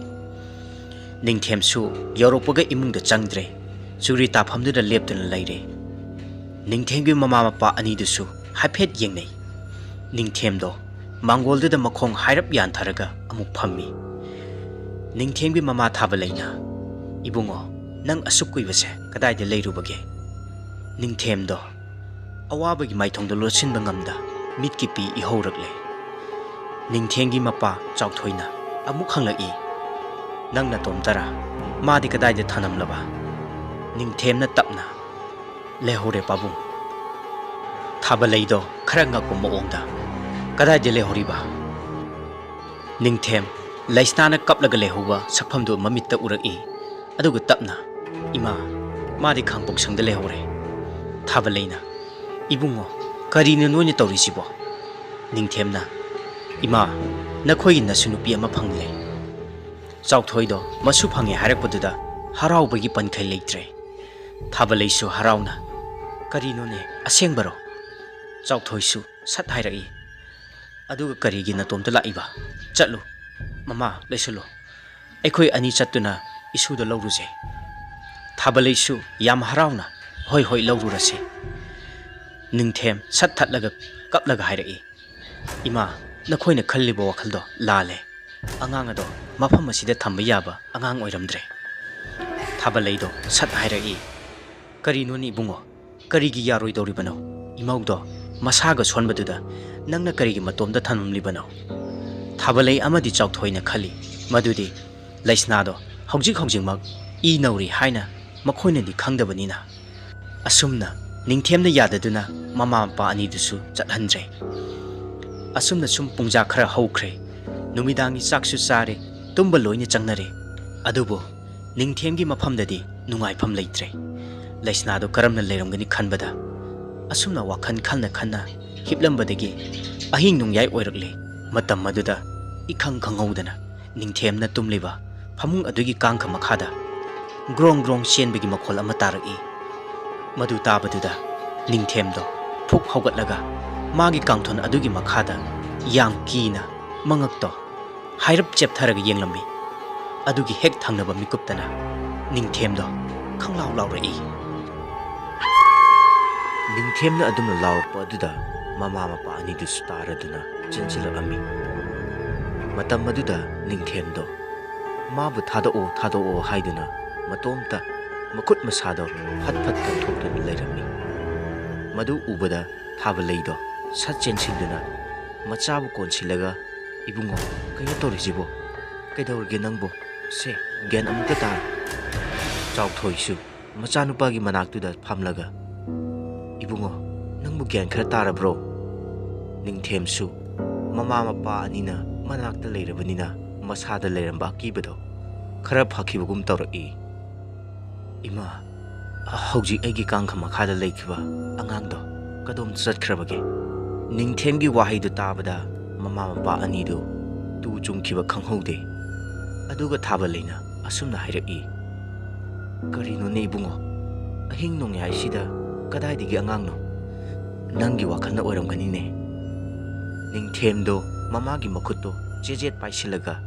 ꯅꯤꯡꯊꯦꯝꯁꯨ ꯌꯧꯔꯛꯄꯒ ꯏꯃꯨꯡꯗ ꯆꯪꯗ꯭ꯔꯦ꯫ ꯆꯨꯔꯤ ꯇꯥꯐꯝꯗꯨꯗ ꯂꯦꯞꯇꯨꯅ ꯂꯩꯔꯦ꯫ ꯅꯤꯡꯊꯦꯝꯒꯤ ꯃꯃꯥ ꯃꯄꯥ ꯑꯅꯤꯗꯨꯁꯨ ꯍꯥꯏꯐꯦꯠ ꯌꯦꯡꯅꯩ꯫ ꯅꯤꯡꯊꯦꯝꯗꯣ ꯃꯥꯡꯒꯣꯜꯗꯨꯗ ꯃꯈꯣꯡ ꯍꯥꯏꯔꯞ ꯌꯥꯟꯊꯔꯒ ꯑꯃꯨꯛ ꯐꯝꯃꯤ꯫ ꯅꯤꯡꯊꯦꯝꯒꯤ ꯃꯃꯥ ꯊꯥꯕ ꯂꯩꯅ, "ꯏꯕꯨꯡꯉꯣ, "ꯅꯪ ꯑꯁꯨꯛ ꯀꯨꯏꯕꯁꯦ ꯀꯗꯥꯏꯗ ꯂꯩꯔꯨꯕꯒꯦ?" ꯅꯤꯡꯊꯦꯝꯗꯣ ꯑꯋꯥꯕꯒꯤ ꯃꯥꯏꯊꯣꯡꯗ ꯂꯣꯠꯁꯤꯟꯕ ꯉꯝꯗ ꯃꯤꯠꯀꯤ ꯄꯤ ꯏꯍꯧꯔꯛꯂꯦ꯫ ꯅꯤꯡꯊꯦꯝꯒꯤ ꯃꯄꯥ ꯆꯥꯎꯊꯣꯏꯅ ꯑꯃꯨꯛ ꯍꯪꯂꯛꯏ, "ꯅꯪ ꯅꯇꯣꯝꯇꯔꯥ? ꯃꯥꯗꯤ ꯀꯗꯥꯏꯗ ꯊꯅꯝꯂꯕ?" ꯅꯤꯡꯊꯦꯝꯅ ꯇꯞꯅ, "ꯂꯩꯍꯧꯔꯦ ꯄꯥꯕꯨꯡ꯫" ꯊꯥꯕꯂꯩꯗꯣ ꯈꯔ ꯉꯛꯄ ꯃꯑꯣꯡꯗ, "ꯀꯗꯥꯏꯗ ꯂꯩꯍꯧꯔꯤꯕ?" ꯅꯤꯡꯊꯦꯝ ꯂꯩꯁꯅꯥꯅ ꯀꯞꯂꯒ ꯂꯩꯍꯧꯕ ꯁꯛꯐꯝꯗꯨ ꯃꯃꯤꯠꯇ ꯎꯔꯛꯏ꯫ ꯑꯗꯨꯒ ꯇꯞꯅ, "ꯏꯃꯥ, ꯃꯥꯗꯤ ꯈꯥꯡꯄꯣꯛꯁꯪꯗ ꯂꯩꯍꯧꯔꯦ꯫" ꯊꯥꯕꯂꯩꯅ, "ꯏꯕꯨꯡꯉꯣ, ꯀꯔꯤꯅꯣ ꯅꯣꯏꯅ ꯇꯧꯔꯤꯁꯤꯕꯣ?" ꯅꯤꯡꯊꯦꯝꯅ, "ꯏꯃꯥ, ꯅꯈꯣꯏꯒꯤ ꯅꯁꯨ ꯅꯨꯄꯤ ꯑꯃ ꯐꯪꯂꯦ꯫" ꯆꯥꯎꯊꯣꯏꯗꯣ ꯃꯁꯨ ꯐꯪꯉꯦ ꯍꯥꯏꯔꯛꯄꯗꯨꯗ ꯍꯔꯥꯎꯕꯒꯤ ꯄꯟꯈꯩ ꯂꯩꯇ꯭ꯔꯦ꯫ ꯊꯥꯕꯂꯩꯁꯨ ꯍꯔꯥꯎꯅ, "ꯀꯔꯤꯅꯣꯅꯦ, ꯑꯁꯦꯡꯕꯔꯣ?" ꯆꯥꯎꯊꯣꯏꯁꯨ ꯁꯠ ꯍꯥꯏꯔꯛꯏ, "ꯑꯗꯨꯒ ꯀꯔꯤꯒꯤ ꯅꯇꯣꯝꯇ ꯂꯥꯛꯏꯕ? ꯆꯠꯂꯨ, ꯃꯃꯥ, ꯂꯩꯁꯤꯜꯂꯨ꯫ ꯑꯩꯈꯣꯏ ꯑꯅꯤ ꯆꯠꯇꯨꯅ ꯏꯁꯨꯗ ꯂꯧꯔꯨꯁꯦ꯫" ꯊꯥꯕꯂꯩꯁꯨ ꯌꯥꯝ ꯍꯔꯥꯎꯅ, "ꯍꯣꯏ, ꯍꯣꯏ, ꯂꯧꯔꯨꯔꯁꯤ꯫" ꯅꯤꯡꯊꯦꯝ ꯁꯠ ꯊꯠꯂꯒ ꯀꯞꯂꯒ ꯍꯥꯏꯔꯛꯏ, "ꯏꯃꯥ, ꯅꯈꯣꯏꯅ ꯈꯜꯂꯤꯕ ꯋꯥꯈꯜꯗꯣ ꯂꯥꯜꯂꯦ꯫ ꯑꯉꯥꯡ ꯑꯗꯣ ꯃꯐꯝ ꯑꯁꯤꯗ ꯊꯝꯕ ꯌꯥꯕ ꯑꯉꯥꯡ ꯑꯣꯏꯔꯝꯗ꯭ꯔꯦ꯫" ꯊꯥꯕꯂꯩꯗꯣ ꯁꯠ ꯍꯥꯏꯔꯛꯏ, "ꯀꯔꯤꯅꯣꯅꯦ ꯏꯕꯨꯡꯉꯣ? ꯀꯔꯤꯒꯤ ꯌꯥꯔꯣꯏꯗꯧꯔꯤꯕꯅꯣ? ꯏꯃꯧꯗꯣ ꯃꯁꯥꯒ ꯁꯣꯟꯕꯗꯨꯗ ꯅꯪꯅ ꯀꯔꯤꯒꯤ ꯃꯇꯣꯝꯗ ꯊꯝꯂꯝꯂꯤꯕꯅꯣ?" ꯊꯥꯕꯂꯩ ꯑꯃꯗꯤ ꯆꯥꯎꯊꯣꯏꯅ ꯈꯜꯂꯤ ꯃꯗꯨꯗꯤ ꯂꯩꯁꯅꯥꯗꯣ ꯍꯧꯖꯤꯛ ꯍꯧꯖꯤꯛꯃꯛ ꯏ ꯅꯧꯔꯤ ꯍꯥꯏꯅ ꯃꯈꯣꯏꯅꯗꯤ ꯈꯪꯗꯕꯅꯤꯅ꯫ ꯑꯁꯨꯝꯅ ꯅꯤꯡꯊꯦꯝꯅ ꯌꯥꯗꯗꯨꯅ ꯃꯃꯥ ꯃꯄꯥ ꯑꯅꯤꯗꯨꯁꯨ ꯆꯠꯍꯟꯗ꯭ꯔꯦ꯫ ꯑꯁꯨꯝꯅ ꯁꯨꯝ ꯄꯨꯡꯖꯥ ꯈꯔ ꯍꯧꯈ꯭ꯔꯦ꯫ ꯅꯨꯃꯤꯗꯥꯡꯒꯤ ꯆꯥꯛꯁꯨ ꯆꯥꯔꯦ, ꯇꯨꯝꯕ ꯂꯣꯏꯅ ꯆꯪꯅꯔꯦ꯫ ꯑꯗꯨꯕꯨ ꯅꯤꯡꯊꯦꯝꯒꯤ ꯃꯐꯝꯗꯗꯤ ꯅꯨꯡꯉꯥꯏꯐꯝ ꯂꯩꯇ꯭ꯔꯦ꯫ ꯂꯩꯁꯅꯥꯗꯣ ꯀꯔꯝꯅ ꯂꯩꯔꯝꯒꯅꯤ ꯈꯟꯕꯗ ꯑꯁꯨꯝꯅ ꯋꯥꯈꯜ ꯈꯟꯅ ꯈꯟꯅ ꯍꯤꯞꯂꯝꯕꯗꯒꯤ ꯑꯍꯤꯡ ꯅꯣꯡꯌꯥꯏ ꯑꯣꯏꯔꯛꯂꯦ꯫ ꯃꯇꯝ ꯑꯗꯨꯗ ꯏꯈꯪ ꯈꯪꯍꯧꯗꯅ ꯅꯤꯡꯊꯦꯝꯅ ꯇꯨꯝꯂꯤꯕ ꯐꯃꯨꯡ ꯑꯗꯨꯒꯤ ꯀꯥꯡꯈ ꯃꯈꯥꯗ ꯒ꯭ꯔꯣꯡ ꯒ꯭ꯔꯣꯡ ꯆꯦꯟꯕꯒꯤ ꯃꯈꯣꯜ ꯑꯃ ꯇꯥꯔꯛꯏ꯫ ꯃꯗꯨ ꯇꯥꯕꯗꯨꯗ ꯅꯤꯡꯊꯦꯝꯗꯣ ꯐꯨꯛ ꯍꯧꯒꯠꯂꯒ ꯃꯥꯒꯤ ꯀꯥꯡꯊꯣꯟ ꯑꯗꯨꯒꯤ ꯃꯈꯥꯗ ꯌꯥꯝ ꯀꯤꯅ ꯃꯉꯛꯇꯣ ꯍꯥꯏꯔꯞ ꯆꯦꯞꯊꯔꯒ ꯌꯦꯡꯂꯝꯃꯤ꯫ ꯑꯗꯨꯒꯤ ꯍꯦꯛ ꯊꯪꯅꯕ ꯃꯤꯀꯨꯞꯇꯅ ꯅꯤꯡꯊꯦꯝꯗꯣ ꯈꯪꯂꯥꯎ ꯂꯥꯎꯔꯛꯏ꯫ ꯅꯤꯡꯊꯦꯝꯅ ꯑꯗꯨꯝꯅ ꯂꯥꯎꯔꯛꯄ ꯑꯗꯨꯗ ꯃꯃꯥ ꯃꯄꯥ ꯑꯅꯤꯗꯨꯁꯨ ꯇꯥꯔꯗꯨꯅ ꯆꯦꯟꯁꯤꯜꯂꯛꯑꯝꯃꯤ꯫ ꯃꯇꯝ ꯑꯗꯨꯗ ꯅꯤꯡꯊꯦꯝꯗꯣ ꯃꯥꯕꯨ "ꯊꯥꯗꯣꯛꯑꯣ, ꯊꯥꯗꯣꯛꯑꯣ" ꯍꯥꯏꯗꯨꯅ ꯃꯇꯣꯝꯇ ꯃꯈꯨꯠ ꯃꯁꯥꯗꯣ ꯐꯠ ꯐꯠ ꯀꯟꯊꯣꯛꯇꯨꯅ ꯂꯩꯔꯝꯃꯤ꯫ ꯃꯗꯨ ꯎꯕꯗ ꯊꯥꯕꯂꯩꯗꯣ ꯁꯠ ꯆꯦꯟꯁꯤꯟꯗꯨꯅ ꯃꯆꯥꯕꯨ ꯀꯣꯟꯁꯤꯜꯂꯒ, "ꯏꯕꯨꯡꯉꯣ, ꯀꯩꯅꯣ ꯇꯧꯔꯤꯁꯤꯕꯣ? ꯀꯩꯗꯧꯔꯒꯦ ꯅꯪꯕꯨ? ꯁꯦ, ꯒ꯭ꯌꯥꯟ ꯑꯃꯨꯛꯇ ꯇꯥꯔꯣ꯫" ꯆꯥꯎꯊꯣꯏꯁꯨ ꯃꯆꯥꯅꯨꯄꯥꯒꯤ ꯃꯅꯥꯛꯇꯨꯗ ꯐꯝꯂꯒ, "ꯏꯕꯨꯡꯉꯣ, ꯅꯪꯕꯨ ꯒ꯭ꯌꯥꯟ ꯈꯔ ꯇꯥꯔꯕ꯭ꯔꯣ?" ꯅꯤꯡꯊꯦꯝꯁꯨ ꯃꯃꯥ ꯃꯄꯥ ꯑꯅꯤꯅ ꯃꯅꯥꯛꯇ ꯂꯩꯔꯕꯅꯤꯅ ꯃꯁꯥꯗ ꯂꯩꯔꯝꯕ ꯑꯀꯤꯕꯗꯣ ꯈꯔ ꯐꯈꯤꯕꯒꯨꯝ ꯇꯧꯔꯛꯏ꯫ "ꯏꯃꯥ, ꯍꯧꯖꯤꯛ ꯑꯩꯒꯤ ꯀꯥꯡꯈ ꯃꯈꯥꯗ ꯂꯩꯈꯤꯕ ꯑꯉꯥꯡꯗꯣ ꯀꯗꯣꯝ ꯆꯠꯈ꯭ꯔꯕꯒꯦ?" ꯅꯤꯡꯊꯦꯝꯒꯤ ꯋꯥꯍꯩꯗꯨ ꯇꯥꯕꯗ ꯃꯃꯥ ꯃꯄꯥ ꯑꯅꯤꯗꯨ ꯇꯨ ꯆꯨꯡꯈꯤꯕ ꯈꯪꯍꯧꯗꯦ꯫ ꯑꯗꯨꯒ ꯊꯥꯕꯂꯩꯅ ꯑꯁꯨꯝꯅ ꯍꯥꯏꯔꯛꯏ, "ꯀꯔꯤꯅꯣꯅꯦ ꯏꯕꯨꯡꯉꯣ? ꯑꯍꯤꯡ ꯅꯣꯡꯌꯥꯏꯁꯤꯗ ꯀꯗꯥꯏꯗꯒꯤ ꯑꯉꯥꯡꯅꯣ? ꯅꯪꯒꯤ ꯋꯥꯈꯜꯅ ꯑꯣꯏꯔꯝꯒꯅꯤꯅꯦ꯫" ꯅꯤꯡꯊꯦꯝꯗꯣ ꯃꯃꯥꯒꯤ ꯃꯈꯨꯠꯇꯣ ꯆꯦꯖꯦꯠ ꯄꯥꯏꯁꯤꯜꯂꯒ,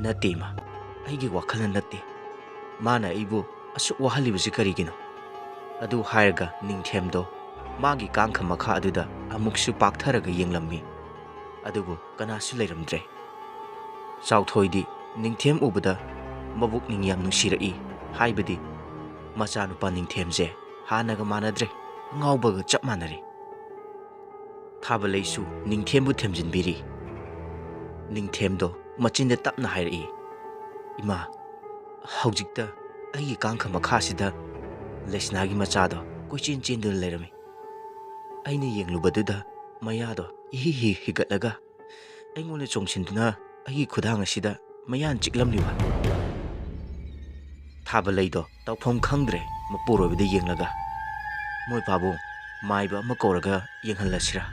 "ꯅꯠꯇꯦ ꯏꯃꯥ, ꯑꯩꯒꯤ ꯋꯥꯈꯜꯅ ꯅꯠꯇꯦ꯫ ꯃꯥꯅ ꯑꯩꯕꯨ ꯑꯁꯨꯛ ꯋꯥꯍꯜꯂꯤꯕꯁꯤ ꯀꯔꯤꯒꯤꯅꯣ?" ꯑꯗꯨ ꯍꯥꯏꯔꯒ ꯅꯤꯡꯊꯦꯝꯗꯣ ꯃꯥꯒꯤ ꯀꯥꯡꯈ ꯃꯈꯥ ꯑꯗꯨꯗ ꯑꯃꯨꯛꯁꯨ ꯄꯥꯛꯊꯔꯒ ꯌꯦꯡꯂꯝꯃꯤ꯫ ꯑꯗꯨꯕꯨ ꯀꯅꯥꯁꯨ ꯂꯩꯔꯝꯗ꯭ꯔꯦ꯫ ꯆꯥꯎꯊꯣꯏꯗꯤ ꯅꯤꯡꯊꯦꯝ ꯎꯕꯗ ꯃꯕꯨꯛꯅꯤꯡ ꯌꯥꯝ ꯅꯨꯡꯁꯤꯔꯛꯏ꯫ ꯍꯥꯏꯕꯗꯤ ꯃꯆꯥꯅꯨꯄꯥ ꯅꯤꯡꯊꯦꯝꯁꯦ ꯍꯥꯟꯅꯒ ꯃꯥꯟꯅꯗ꯭ꯔꯦ, ꯑꯉꯥꯎꯕꯒ ꯆꯞ ꯃꯥꯟꯅꯔꯦ꯫ ꯊꯥꯕꯂꯩꯁꯨ ꯅꯤꯡꯊꯦꯝꯕꯨ ꯊꯦꯝꯖꯤꯟꯕꯤꯔꯤ꯫ ꯅꯤꯡꯊꯦꯝꯗꯣ ꯃꯆꯤꯟꯗ ꯇꯞꯅ ꯍꯥꯏꯔꯛꯏ, "ꯏꯃꯥ, ꯍꯧꯖꯤꯛꯇ ꯑꯩꯒꯤ ꯀꯥꯡꯈ ꯃꯈꯥꯁꯤꯗ ꯂꯩꯁꯅꯥꯒꯤ ꯃꯆꯥꯗꯣ ꯀꯣꯏꯆꯦꯟ ꯆꯦꯟꯗꯨꯅ ꯂꯩꯔꯝꯃꯤ꯫ ꯑꯩꯅ ꯌꯦꯡꯂꯨꯕꯗꯨꯗ ꯃꯌꯥꯗꯣ ꯏꯍꯤ ꯍꯤ ꯍꯤꯒꯠꯂꯒ ꯑꯩꯉꯣꯟꯗ ꯆꯣꯡꯁꯤꯟꯗꯨꯅ ꯑꯩꯒꯤ ꯈꯨꯗꯥꯡ ꯑꯁꯤꯗ ꯃꯌꯥꯅ ꯆꯤꯛꯂꯝꯂꯤꯕ꯫" ꯊꯥꯕꯂꯩꯗꯣ ꯇꯧꯐꯝ ꯈꯪꯗ꯭ꯔꯦ ꯃꯄꯨꯔꯣꯏꯕꯗ ꯌꯦꯡꯂꯒ, "ꯃꯣꯏ ꯄꯥꯕꯨꯡ, ꯃꯥꯏꯕ ꯑꯃ ꯀꯧꯔꯒ ꯌꯦꯡꯍꯜꯂꯁꯤꯔꯥ?"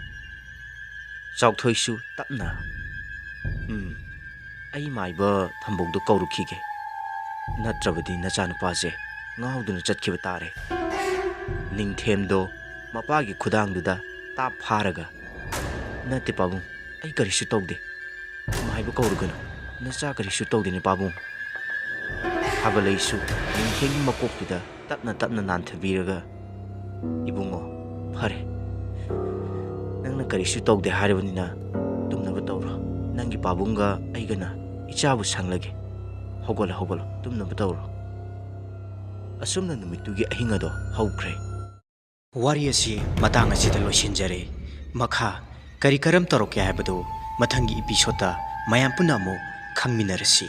ꯆꯥꯎꯊꯣꯏꯁꯨ ꯇꯞꯅ, "ꯎꯝ, ꯑꯩ ꯃꯥꯏꯕ ꯊꯝꯕꯧꯗꯣ ꯀꯧꯔꯨꯈꯤꯒꯦ, ꯅꯠꯇ꯭ꯔꯕꯗꯤ ꯅꯆꯥꯅꯨꯄꯥꯁꯦ ꯉꯥꯎꯗꯨꯅ ꯆꯠꯈꯤꯕ ꯇꯥꯔꯦ꯫" ꯅꯤꯡꯊꯦꯝꯗꯣ ꯃꯄꯥꯒꯤ ꯈꯨꯗꯥꯡꯗꯨꯗ ꯇꯥꯞ ꯐꯥꯔꯒ, "ꯅꯠꯇꯦ ꯄꯥꯕꯨꯡ, ꯑꯩ ꯀꯔꯤꯁꯨ ꯇꯧꯗꯦ꯫ ꯃꯥꯏꯕ ꯀꯧꯔꯨꯒꯅꯨ, ꯅꯆꯥ ꯀꯔꯤꯁꯨ ꯇꯧꯗꯦꯅꯦ ꯄꯥꯕꯨꯡ꯫" ꯊꯥꯕꯂꯩꯁꯨ ꯅꯤꯡꯊꯦꯝꯒꯤ ꯃꯀꯣꯛꯇꯨꯗ ꯇꯞꯅ ꯇꯞꯅ ꯅꯥꯟꯊꯕꯤꯔꯒ, "ꯏꯕꯨꯡꯉꯣ, ꯐꯔꯦ, ꯅꯪꯅ ꯀꯔꯤꯁꯨ ꯇꯧꯗꯦ ꯍꯥꯏꯔꯕꯅꯤꯅ ꯇꯨꯝꯅꯕ ꯇꯧꯔꯣ꯫ ꯅꯪꯒꯤ ꯄꯥꯕꯨꯡꯒ ꯑꯩꯒꯅ ꯏꯆꯥꯕꯨ ꯁꯪꯂꯒꯦ꯫ ꯍꯧꯒꯠꯂꯣ, ꯍꯧꯒꯠꯂꯣ, ꯇꯨꯝꯅꯕ ꯇꯧꯔꯣ꯫" ꯑꯁꯨꯝꯅ ꯅꯨꯃꯤꯠꯇꯨꯒꯤ ꯑꯍꯤꯡ ꯑꯗꯣ ꯍꯧꯈ꯭ꯔꯦ꯫ ꯋꯥꯔꯤ ꯑꯁꯤ ꯃꯇꯥꯡ ꯑꯁꯤꯗ ꯂꯣꯏꯁꯤꯟꯖꯔꯦ꯫ ꯃꯈꯥ ꯀꯔꯤ ꯀꯔꯝ ꯇꯧꯔꯛꯀꯦ ꯍꯥꯏꯕꯗꯨ ꯃꯊꯪꯒꯤ ꯏꯄꯤꯁꯣꯗꯇ ꯃꯌꯥꯝ ꯄꯨꯟꯅ ꯑꯃꯨꯛ ꯈꯪꯃꯤꯟꯅꯔꯁꯤ꯫